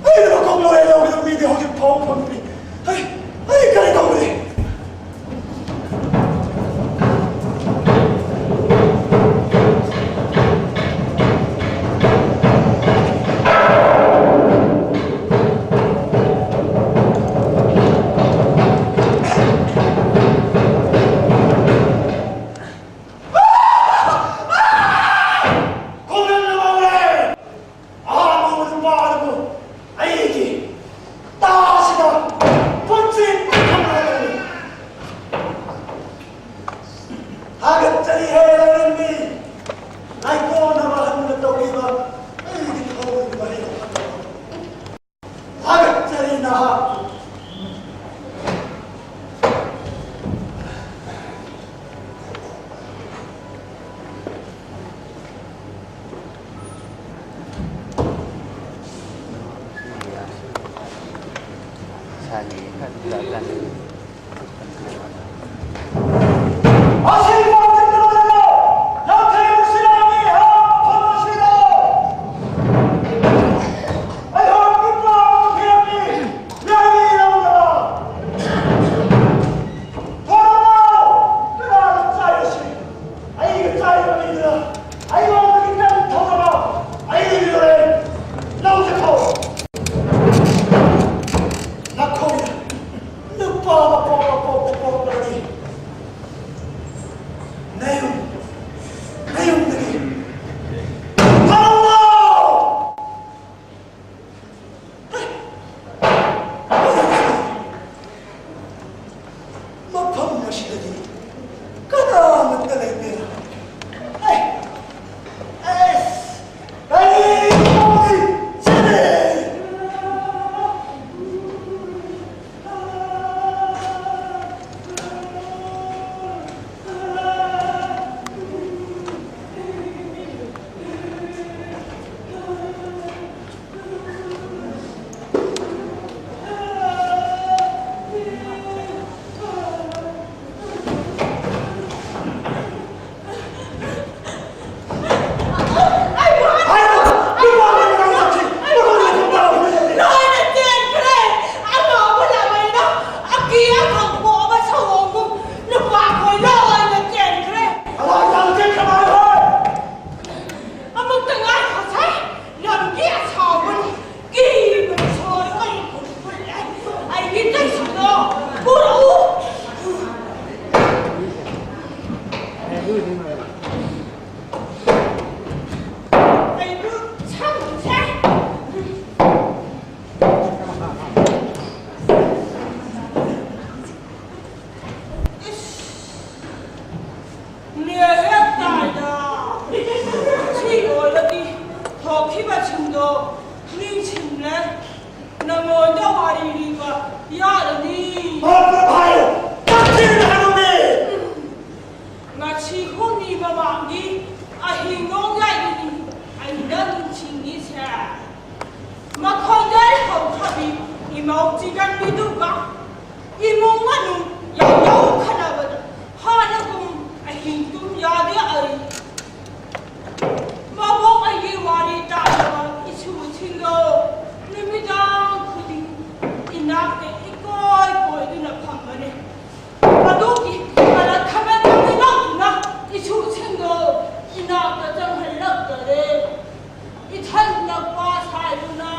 ꯑꯩꯅ ꯃꯀꯣꯛ ꯂꯣꯏꯔꯦ ꯂꯧꯒꯗꯕ ꯃꯤꯗꯤ ꯍꯧꯖꯤꯛ ꯐꯥꯎ ꯐꯪꯗ꯭ꯔꯤ꯫ ꯑꯩ, ꯑꯩ ꯀꯔꯤ ꯇꯧꯒꯅꯤ? ꯈꯣꯡꯅꯪꯅ ꯉꯥꯎꯔꯦ! ꯑꯍꯥꯟꯕ ꯅꯨꯄꯥ ꯑꯗꯨꯕꯨ ꯑꯩꯒꯤ ꯇꯥꯁꯤꯗ ꯄꯨꯟꯁꯤ ꯄꯨꯟꯊꯝꯂꯒꯅꯤ꯫ ꯊꯥꯒꯠꯆꯔꯤ ꯍꯦ ꯂꯧꯔꯦꯝꯕꯤ, ꯂꯥꯏꯀꯣꯟꯅꯕ ꯍꯟꯅ ꯇꯧꯈꯤꯕ ꯑꯩꯒꯤ ꯊꯃꯣꯏꯒꯤ ꯃꯍꯩ ꯂꯣꯛꯍꯟꯕ꯫ ꯊꯥꯒꯠꯆꯔꯤ ꯅꯍꯥꯛꯄꯨ꯫ ꯑꯩꯉꯣꯟꯗꯒꯤ ꯅꯪ ꯊꯧꯔꯕ ꯑꯩꯒꯤ ꯂꯣꯔꯦꯟ ꯂꯧꯖꯈꯣ꯫ ꯅꯈꯣꯏꯅ ꯅꯨꯄꯥ ꯃꯄꯣꯛ ꯃꯄꯣꯛꯇ ꯄꯣꯛꯂꯕꯗꯤ ꯅꯌꯨꯝ, ꯅꯌꯨꯝꯗꯒꯤ ꯊꯣꯛꯂꯛꯂꯣ! ꯃꯐꯝ ꯑꯁꯤꯗꯗꯤ ꯀꯅꯥꯃꯠꯇ ꯑꯩꯕꯨ ꯁꯪꯁꯦ꯫ ꯏꯁ, ꯅꯦ ꯍꯦꯛ ꯇꯥꯏꯗ꯫ ꯁꯤ ꯂꯣꯏꯔꯗꯤ ꯊꯣꯛꯈꯤꯕꯁꯤꯡꯗꯣ ꯅꯤꯡꯁꯤꯡꯂꯦ꯫ ꯅꯉꯣꯟꯗ ꯋꯥꯔꯤ ꯂꯤꯕ ꯌꯥꯔꯅꯤ꯫ ꯍꯣꯏ, ꯍꯣꯏ, ꯍꯥꯏꯌꯨ꯫ ꯇꯥꯛꯄꯤꯔꯤꯕ ꯍꯥꯏꯕꯅꯤ꯫ ꯉꯁꯤ ꯍꯨꯝꯅꯤ ꯃꯃꯥꯡꯒꯤ ꯑꯍꯤꯡ ꯅꯣꯡꯌꯥꯏꯗꯅꯤ ꯑꯩꯅ ꯅꯤꯡꯁꯤꯡꯉꯤꯁꯦ꯫ ꯃꯈꯣꯟꯖꯦꯜ ꯍꯧꯈ꯭ꯔꯕꯤ ꯏꯃꯧ ꯆꯤꯒꯟꯕꯤꯗꯨꯒ ꯏꯃꯨꯡ ꯃꯅꯨꯡ ꯌꯥꯎꯌꯥꯎ ꯈꯠꯅꯕꯗ ꯍꯥꯟꯅꯒꯨꯝ ꯑꯍꯤꯡ ꯇꯨꯝ ꯌꯥꯗꯦ ꯑꯩ꯫ ꯃꯕꯣꯛ ꯑꯩꯒꯤ ꯋꯥꯔꯤ ꯇꯥꯗꯕ ꯏꯁꯨꯁꯤꯡꯗꯣ ꯅꯨꯃꯤꯗꯥꯡ ꯈꯨꯗꯤꯡ ꯏꯅꯥꯛꯇ ꯏꯀꯣꯏ ꯀꯣꯏꯗꯨꯅ ꯐꯝꯕꯅꯦ꯫ ꯑꯗꯨꯒꯤ ꯀꯂꯛ ꯈꯕꯔ ꯇꯧꯗꯨꯅ ꯏꯁꯨꯁꯤꯡꯗꯣ ꯏꯅꯥꯛꯇ ꯆꯪꯍꯜꯂꯛꯇꯔꯦ꯫ ꯏꯊꯟ ꯅꯛꯄ ꯁꯥꯏꯗꯨꯅ꯫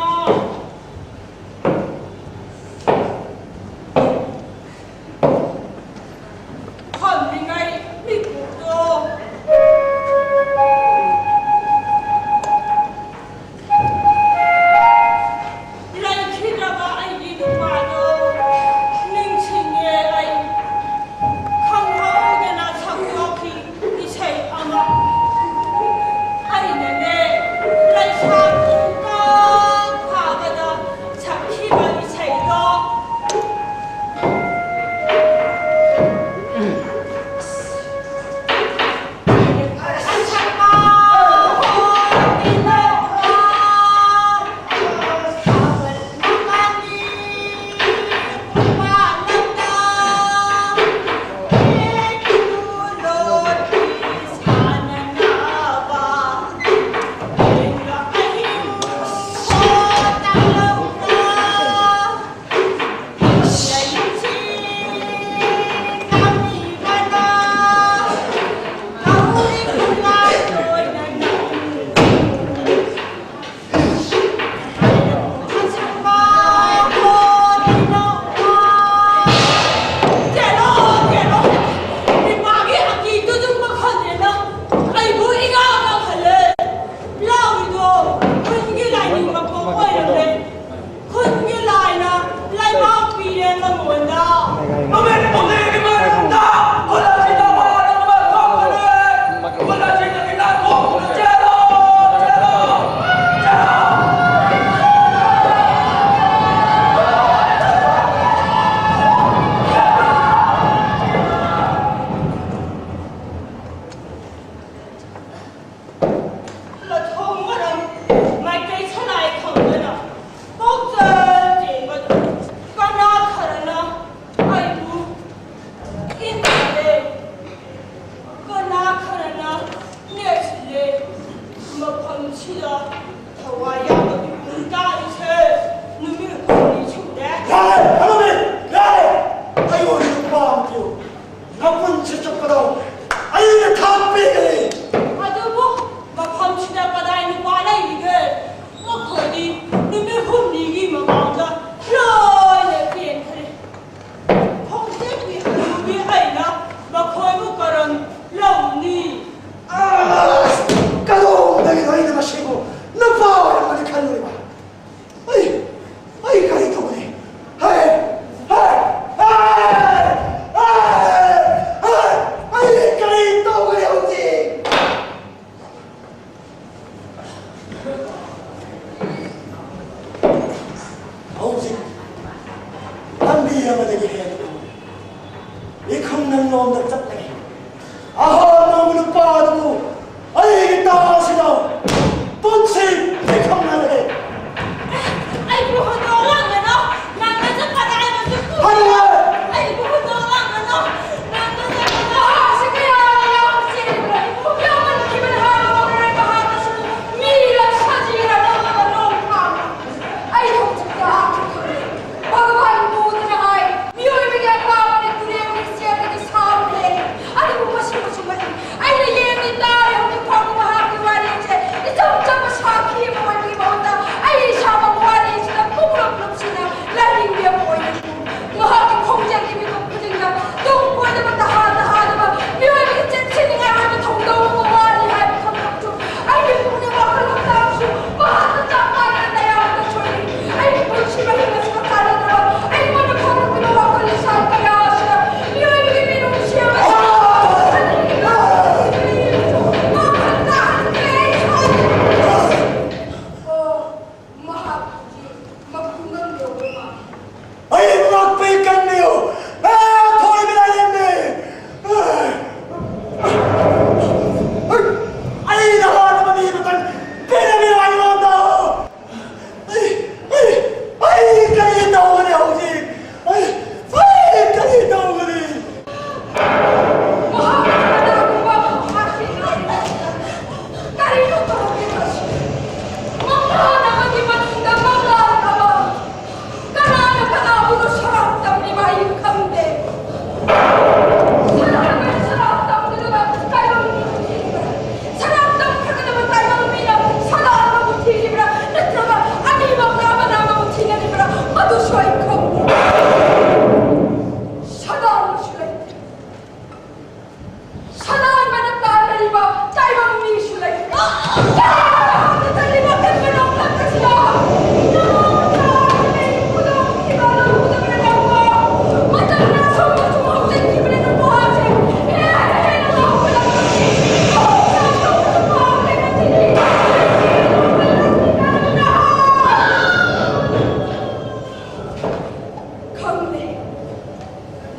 ꯈꯪꯗꯦ,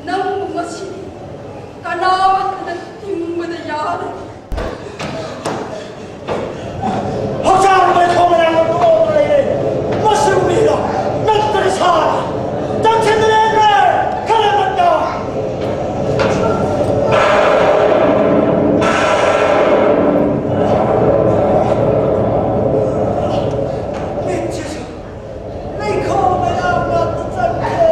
ꯅꯪꯕꯨ ꯉꯁꯤꯗꯤ ꯀꯅꯥꯃꯠꯇꯅ ꯊꯤꯡꯕꯗ ꯌꯥꯔꯣꯏ꯫ ꯍꯛꯆꯥꯡ ꯃꯩꯈꯣ ꯃꯌꯥꯝꯅ ꯇꯨꯝꯍꯧꯗꯨꯅ ꯂꯩꯔꯦ꯫ ꯃꯁꯤꯕꯨ ꯃꯤꯔꯣ? ꯅꯠꯇ꯭ꯔꯒ ꯁꯥꯔꯣ? ꯆꯪꯁꯤꯟꯗꯨꯅ ꯂꯩꯈ꯭ꯔꯦ꯫ ꯈꯔ ꯉꯟꯅ꯫ ꯃꯤꯠꯁꯤꯁꯨ ꯃꯩꯈꯣ ꯃꯌꯥꯝ ꯉꯥꯛꯇ ꯆꯪꯈ꯭ꯔꯦ꯫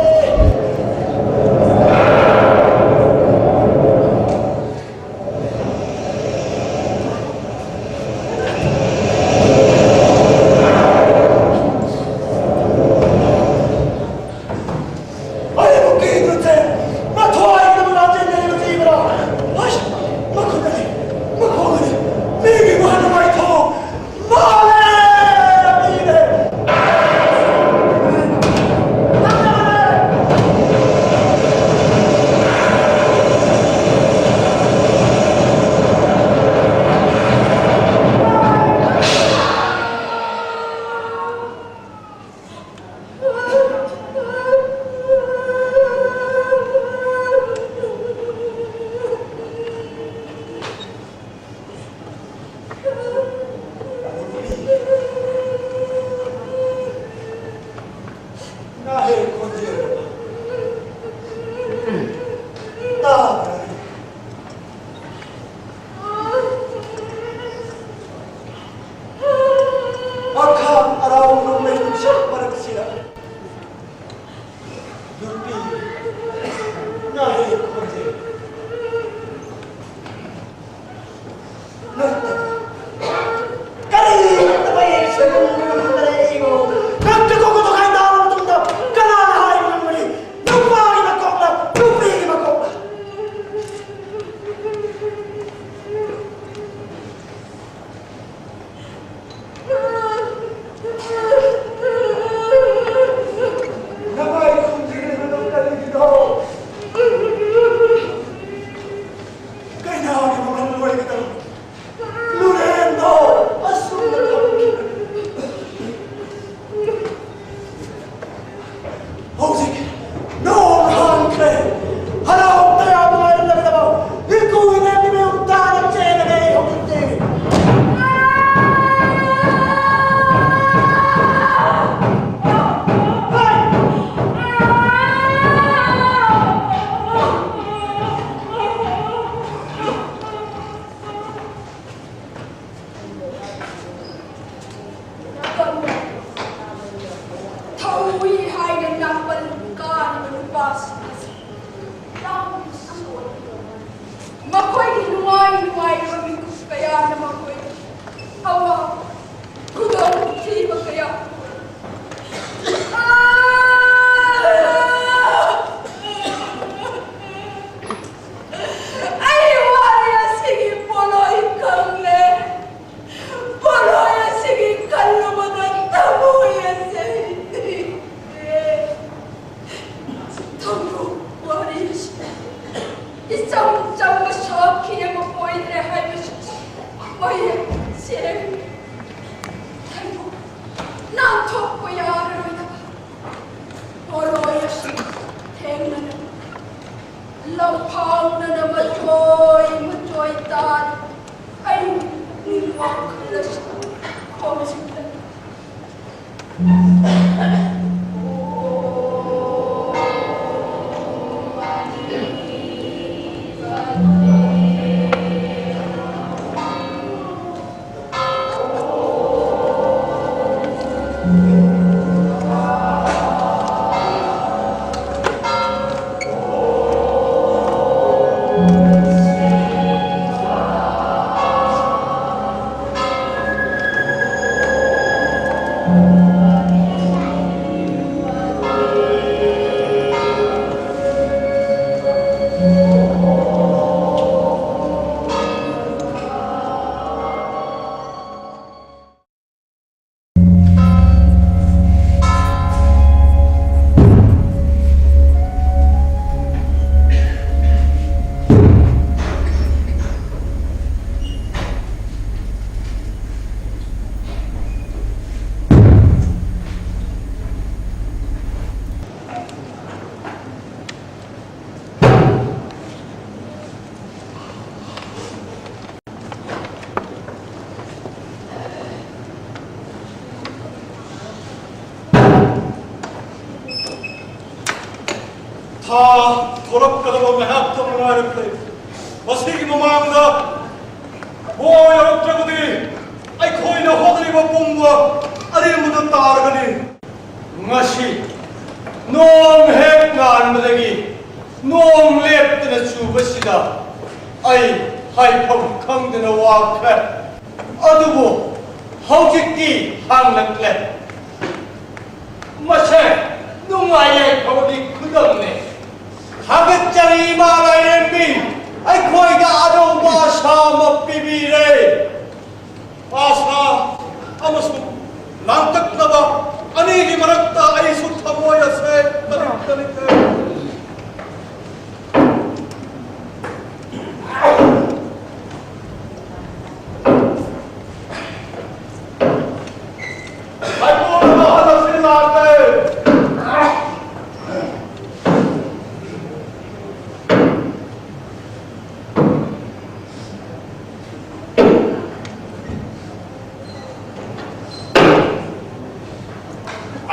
ꯊꯥ ꯊꯣꯔꯛꯀꯗꯕ ꯉꯥꯏꯍꯥꯛꯇ ꯉꯥꯏꯔꯛꯂꯦ꯫ ꯃꯁꯤꯒꯤ ꯃꯃꯥꯡꯗ ꯕꯣ ꯌꯧꯔꯛꯇ꯭ꯔꯕꯗꯤ ꯑꯩꯈꯣꯏꯅ ꯍꯣꯠꯅꯔꯤꯕ ꯄꯨꯝꯕ ꯑꯔꯦꯝꯕꯗ ꯇꯥꯔꯒꯅꯤ꯫ ꯉꯁꯤ ꯅꯣꯡ ꯍꯦꯛ ꯉꯥꯟꯕꯗꯒꯤ ꯅꯣꯡ ꯂꯦꯞꯇꯅ ꯆꯨꯕꯁꯤꯗ ꯑꯩ ꯍꯥꯏꯐꯝ ꯈꯪꯗꯅ ꯋꯥꯈ꯭ꯔꯦ꯫ ꯑꯗꯨꯕꯨ ꯍꯧꯖꯤꯛꯇꯤ ꯍꯥꯡꯂꯛꯂꯦ꯫ ꯃꯁꯦ ꯅꯨꯡꯉꯥꯏ ꯌꯥꯏꯐꯕꯒꯤ ꯈꯨꯗꯝꯅꯤ꯫ ꯊꯥꯒꯠꯆꯔꯤ ꯏꯃꯥ ꯂꯥꯏꯔꯦꯝꯕꯤ, ꯑꯩꯈꯣꯏꯗ ꯑꯅꯧꯕ ꯑꯁꯥ ꯑꯃ ꯄꯤꯕꯤꯔꯦ꯫ ꯑꯁꯥ ꯑꯃꯁꯨꯡ ꯂꯥꯡꯇꯛꯅꯕ ꯑꯅꯤꯒꯤ ꯃꯔꯛꯇ ꯑꯩꯁꯨ ꯊꯃꯣꯏ ꯑꯁꯦ ꯇꯅꯤꯛ ꯇꯅꯤꯛ ꯂꯩ꯫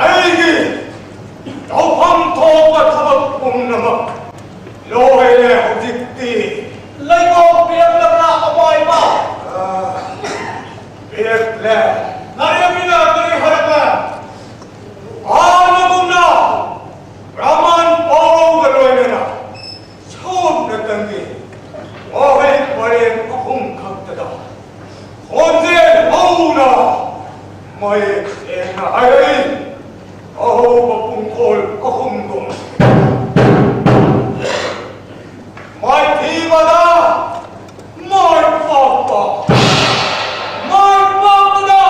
ꯑꯩꯒꯤ ꯇꯧꯐꯝ ꯊꯣꯛꯄ ꯊꯕꯛ ꯄꯨꯝꯅꯃꯛ ꯂꯣꯏꯔꯦ ꯍꯧꯖꯤꯛꯇꯤ꯫ ꯂꯩꯕꯥꯛ ꯄꯤꯔꯛꯂꯕ꯭ꯔꯥ, ꯑꯃꯥꯏꯕ? ꯑꯥ, ꯄꯤꯔꯛꯂꯦ꯫ ꯂꯥꯏꯔꯦꯝꯕꯤꯅ ꯀꯔꯤ ꯍꯥꯏꯔꯛꯂꯦ? ꯍꯥꯟꯅꯒꯨꯝꯅ ꯕ꯭ꯔꯥꯍꯃꯟ ꯄꯥꯎꯔꯧꯒ ꯂꯣꯏꯅꯅ ꯁꯣꯝꯅ ꯇꯝꯃꯤ ꯋꯥꯍꯩ ꯄꯔꯦꯡ ꯑꯍꯨꯝ ꯈꯛꯇꯗ ꯈꯣꯟꯖꯦꯜ ꯍꯧꯅ ꯃꯌꯦꯛ ꯁꯦꯡꯅ ꯍꯥꯏꯔꯛꯏ꯫ ꯑꯍꯧꯕ ꯄꯨꯡꯈꯣꯜ ꯑꯍꯨꯝꯗꯣ ꯃꯥꯏꯊꯤꯕꯗ ꯃꯥꯏ ꯄꯥꯛꯄ, ꯃꯥꯏ ꯄꯥꯛꯄꯗ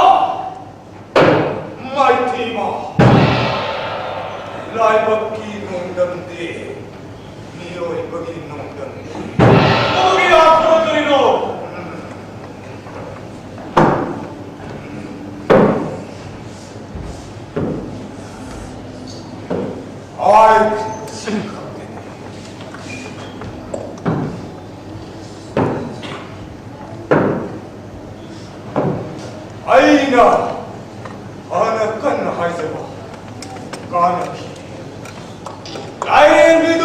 ꯃꯥꯏꯊꯤꯕ꯫ ꯂꯥꯏꯕꯛꯀꯤ ꯅꯣꯡꯗꯝꯗꯤ ꯃꯤꯑꯣꯏꯕꯒꯤ ꯅꯣꯡꯗꯝꯅꯤ꯫ ꯃꯗꯨꯒꯤ ꯑꯥꯔꯊꯅ ꯀꯔꯤꯅꯣ? ꯑꯥꯏ, ꯑꯩꯅ ꯐꯅ ꯀꯟꯅ ꯍꯥꯏꯖꯕ ꯀꯥꯟꯅꯈꯤ꯫ ꯂꯥꯏꯔꯦꯝꯕꯤ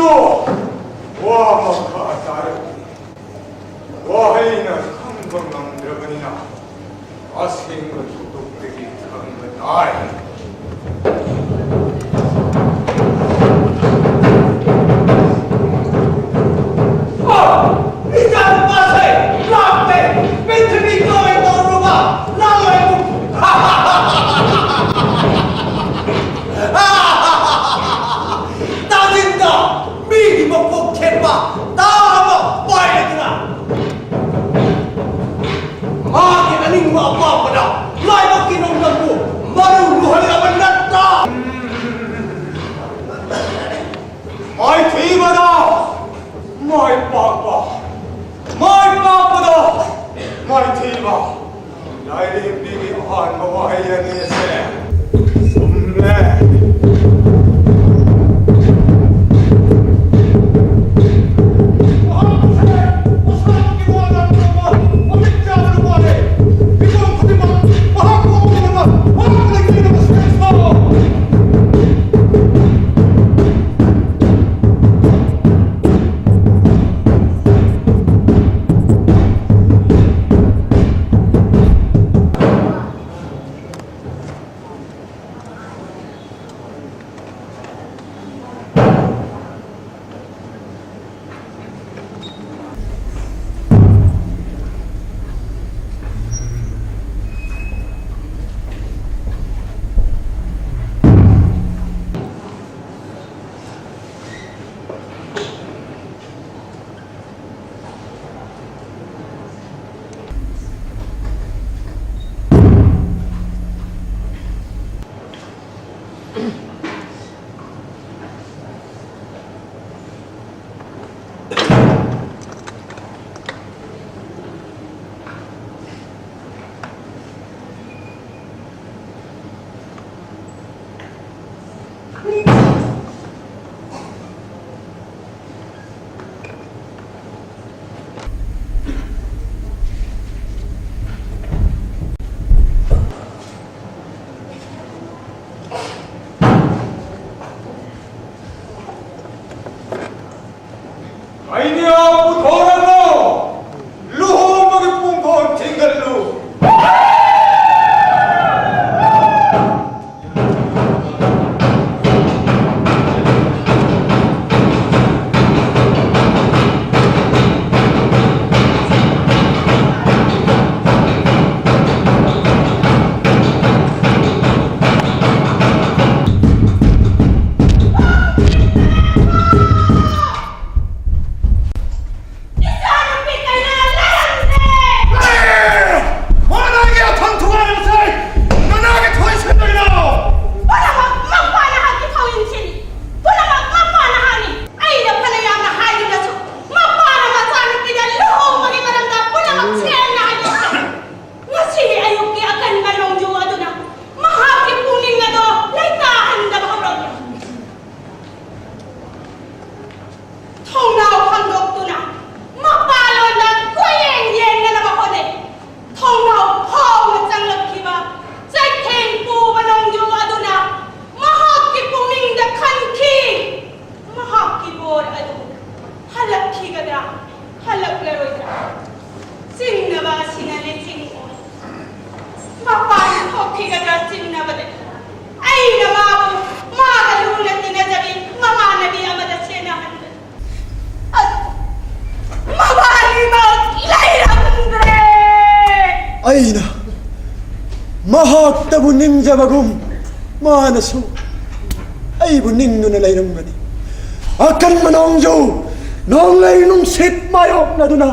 ꯑꯩꯅ ꯈꯪꯕ ꯉꯝꯗ꯭ꯔꯕꯅꯤꯅ ꯑꯁꯦꯡꯕ ꯊꯧꯗꯣꯛꯇꯒꯤ ꯈꯪꯕ ꯇꯥꯏ꯫ ꯑ! ꯏꯆꯥꯅꯨꯄꯥꯁꯦ ꯂꯥꯛꯂꯦ! ꯄ꯭ꯔꯤꯊꯤꯕꯤ ꯀꯣꯏ ꯇꯧꯔꯨꯕ ꯂꯥꯂꯣꯏꯕꯨ! ꯇꯥꯅꯤꯡꯗ! ꯃꯤꯒꯤ ꯃꯀꯣꯛ ꯊꯦꯠꯄ ꯇꯥ ꯑꯃ ꯄꯥꯏꯔꯗꯅ! ꯃꯥꯒꯤ ꯑꯅꯤꯡꯕ ꯑꯄꯥꯝꯕꯗ ꯂꯥꯏꯕꯛꯀꯤ ꯅꯣꯡꯗꯝꯕꯨ ꯃꯔꯨ ꯂꯨꯍꯜꯂꯕ ꯅꯠꯇ꯭ꯔꯥ? ꯃꯥꯏꯊꯤꯕꯗ ꯃꯥꯏ ꯄꯥꯛꯄ, ꯃꯥꯏ ꯄꯥꯛꯄꯗ ꯃꯥꯏꯊꯤꯕ꯫ ꯂꯥꯏꯔꯦꯝꯕꯤꯒꯤ ꯑꯍꯥꯟꯕ ꯋꯥꯍꯩ ꯑꯅꯤꯁꯦ ꯆꯨꯝꯂꯦ꯫ ꯃꯍꯥꯛꯁꯦ ꯃꯁꯥꯒꯤ ꯋꯥ ꯉꯥꯡꯅꯕ ꯃꯃꯤꯠ ꯆꯥꯕ ꯅꯨꯄꯥꯅꯦ꯫ ꯃꯤꯄꯨꯝ ꯈꯨꯗꯤꯡꯃꯛ ꯃꯍꯥꯛꯄꯨ ꯎꯅꯅꯕ, ꯃꯍꯥꯛꯄꯨ ꯂꯩꯇꯦꯡꯅꯕ ꯁꯦꯝ ꯁꯥꯑꯣ꯫ ꯑꯩꯅ ꯃꯍꯥꯛꯇꯕꯨ ꯅꯤꯡꯖꯕꯒꯨꯝ, ꯃꯥꯅꯁꯨ ꯑꯩꯕꯨ ꯅꯤꯡꯗꯨꯅ ꯂꯩꯔꯝꯒꯅꯤ꯫ ꯑꯀꯟꯕ ꯅꯣꯡꯖꯨ ꯅꯣꯡꯂꯩ ꯅꯨꯡꯁꯤꯠ ꯃꯥꯌꯣꯛꯅꯗꯨꯅ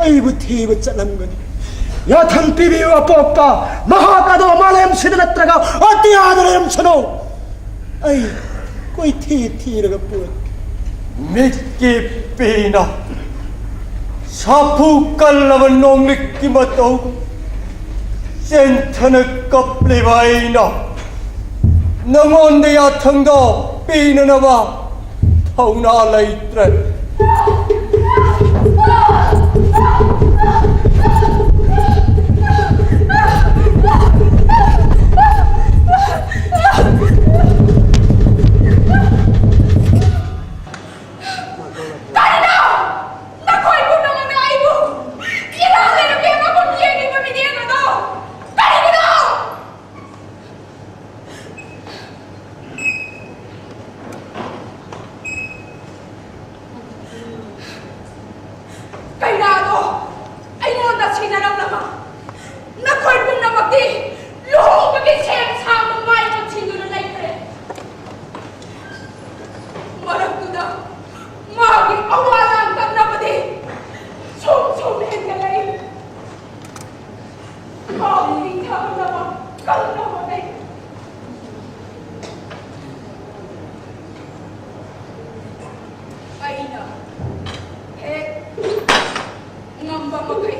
ꯑꯩꯕꯨ ꯊꯤꯕ ꯆꯠꯂꯝꯒꯅꯤ꯫ ꯌꯥꯊꯪ ꯄꯤꯕꯤꯌꯨ ꯑꯄꯣꯛꯄ, ꯃꯍꯥꯛ ꯑꯗꯣ ꯃꯥꯂꯦꯝꯁꯤꯗ ꯅꯠꯇ꯭ꯔꯒ ꯑꯇꯤꯌꯥꯗ ꯂꯩꯔꯝꯁꯅꯨ꯫ ꯑꯩ ꯀꯣꯏꯊꯤ ꯊꯤꯔꯒ ꯄꯨꯔꯛꯀꯦ꯫ ꯃꯤꯠꯀꯤ ꯄꯤꯅ ꯁꯥꯐꯨ ꯀꯜꯂꯕ ꯅꯣꯡꯂꯤꯛꯀꯤ ꯃꯇꯧ ꯆꯦꯟꯊꯅ ꯀꯞꯂꯤꯕ ꯑꯩꯅ ꯅꯉꯣꯟꯗ ꯌꯥꯊꯪꯗꯣ ꯄꯤꯅꯅꯕ ꯊꯧꯅꯥ ꯂꯩꯇ꯭ꯔꯦ꯫ ꯀꯔꯤꯅꯣ? ꯅꯈꯣꯏ ꯄꯨꯝꯅꯃꯛꯅ ꯑꯩꯕꯨ ꯏꯔꯥ ꯂꯩꯔꯝꯃꯤ ꯑꯃꯒꯨꯝ ꯌꯦꯡꯉꯤꯕ ꯃꯤꯠꯌꯦꯡ ꯑꯗꯣ ꯀꯔꯤꯒꯤꯅꯣ? ꯀꯩꯅꯥꯗꯣ ꯑꯩꯉꯣꯟꯗ ꯁꯤꯟꯅꯔꯝꯂꯕ ꯅꯈꯣꯏ ꯄꯨꯝꯅꯃꯛꯇꯤ ꯂꯨꯍꯣꯡꯕꯒꯤ ꯁꯦꯝ ꯁꯥꯕ ꯃꯥꯏ ꯑꯣꯟꯁꯤꯟꯗꯨꯅ ꯂꯩꯈ꯭ꯔꯦ꯫ ꯃꯔꯛꯇꯨꯗ ꯃꯥꯒꯤ ꯑꯋꯥ ꯂꯥꯡꯇꯛꯅꯕꯗꯤ ꯁꯨꯝ ꯁꯨꯝ ꯍꯦꯟꯒꯠꯂꯛꯏ꯫ ꯃꯥꯕꯨ ꯏꯪꯊꯍꯟꯅꯕ ꯀꯟꯅ ꯍꯣꯠꯅꯩ꯫ ꯑꯩꯅ ꯍꯦꯛ ꯉꯝꯕ ꯃꯈꯩ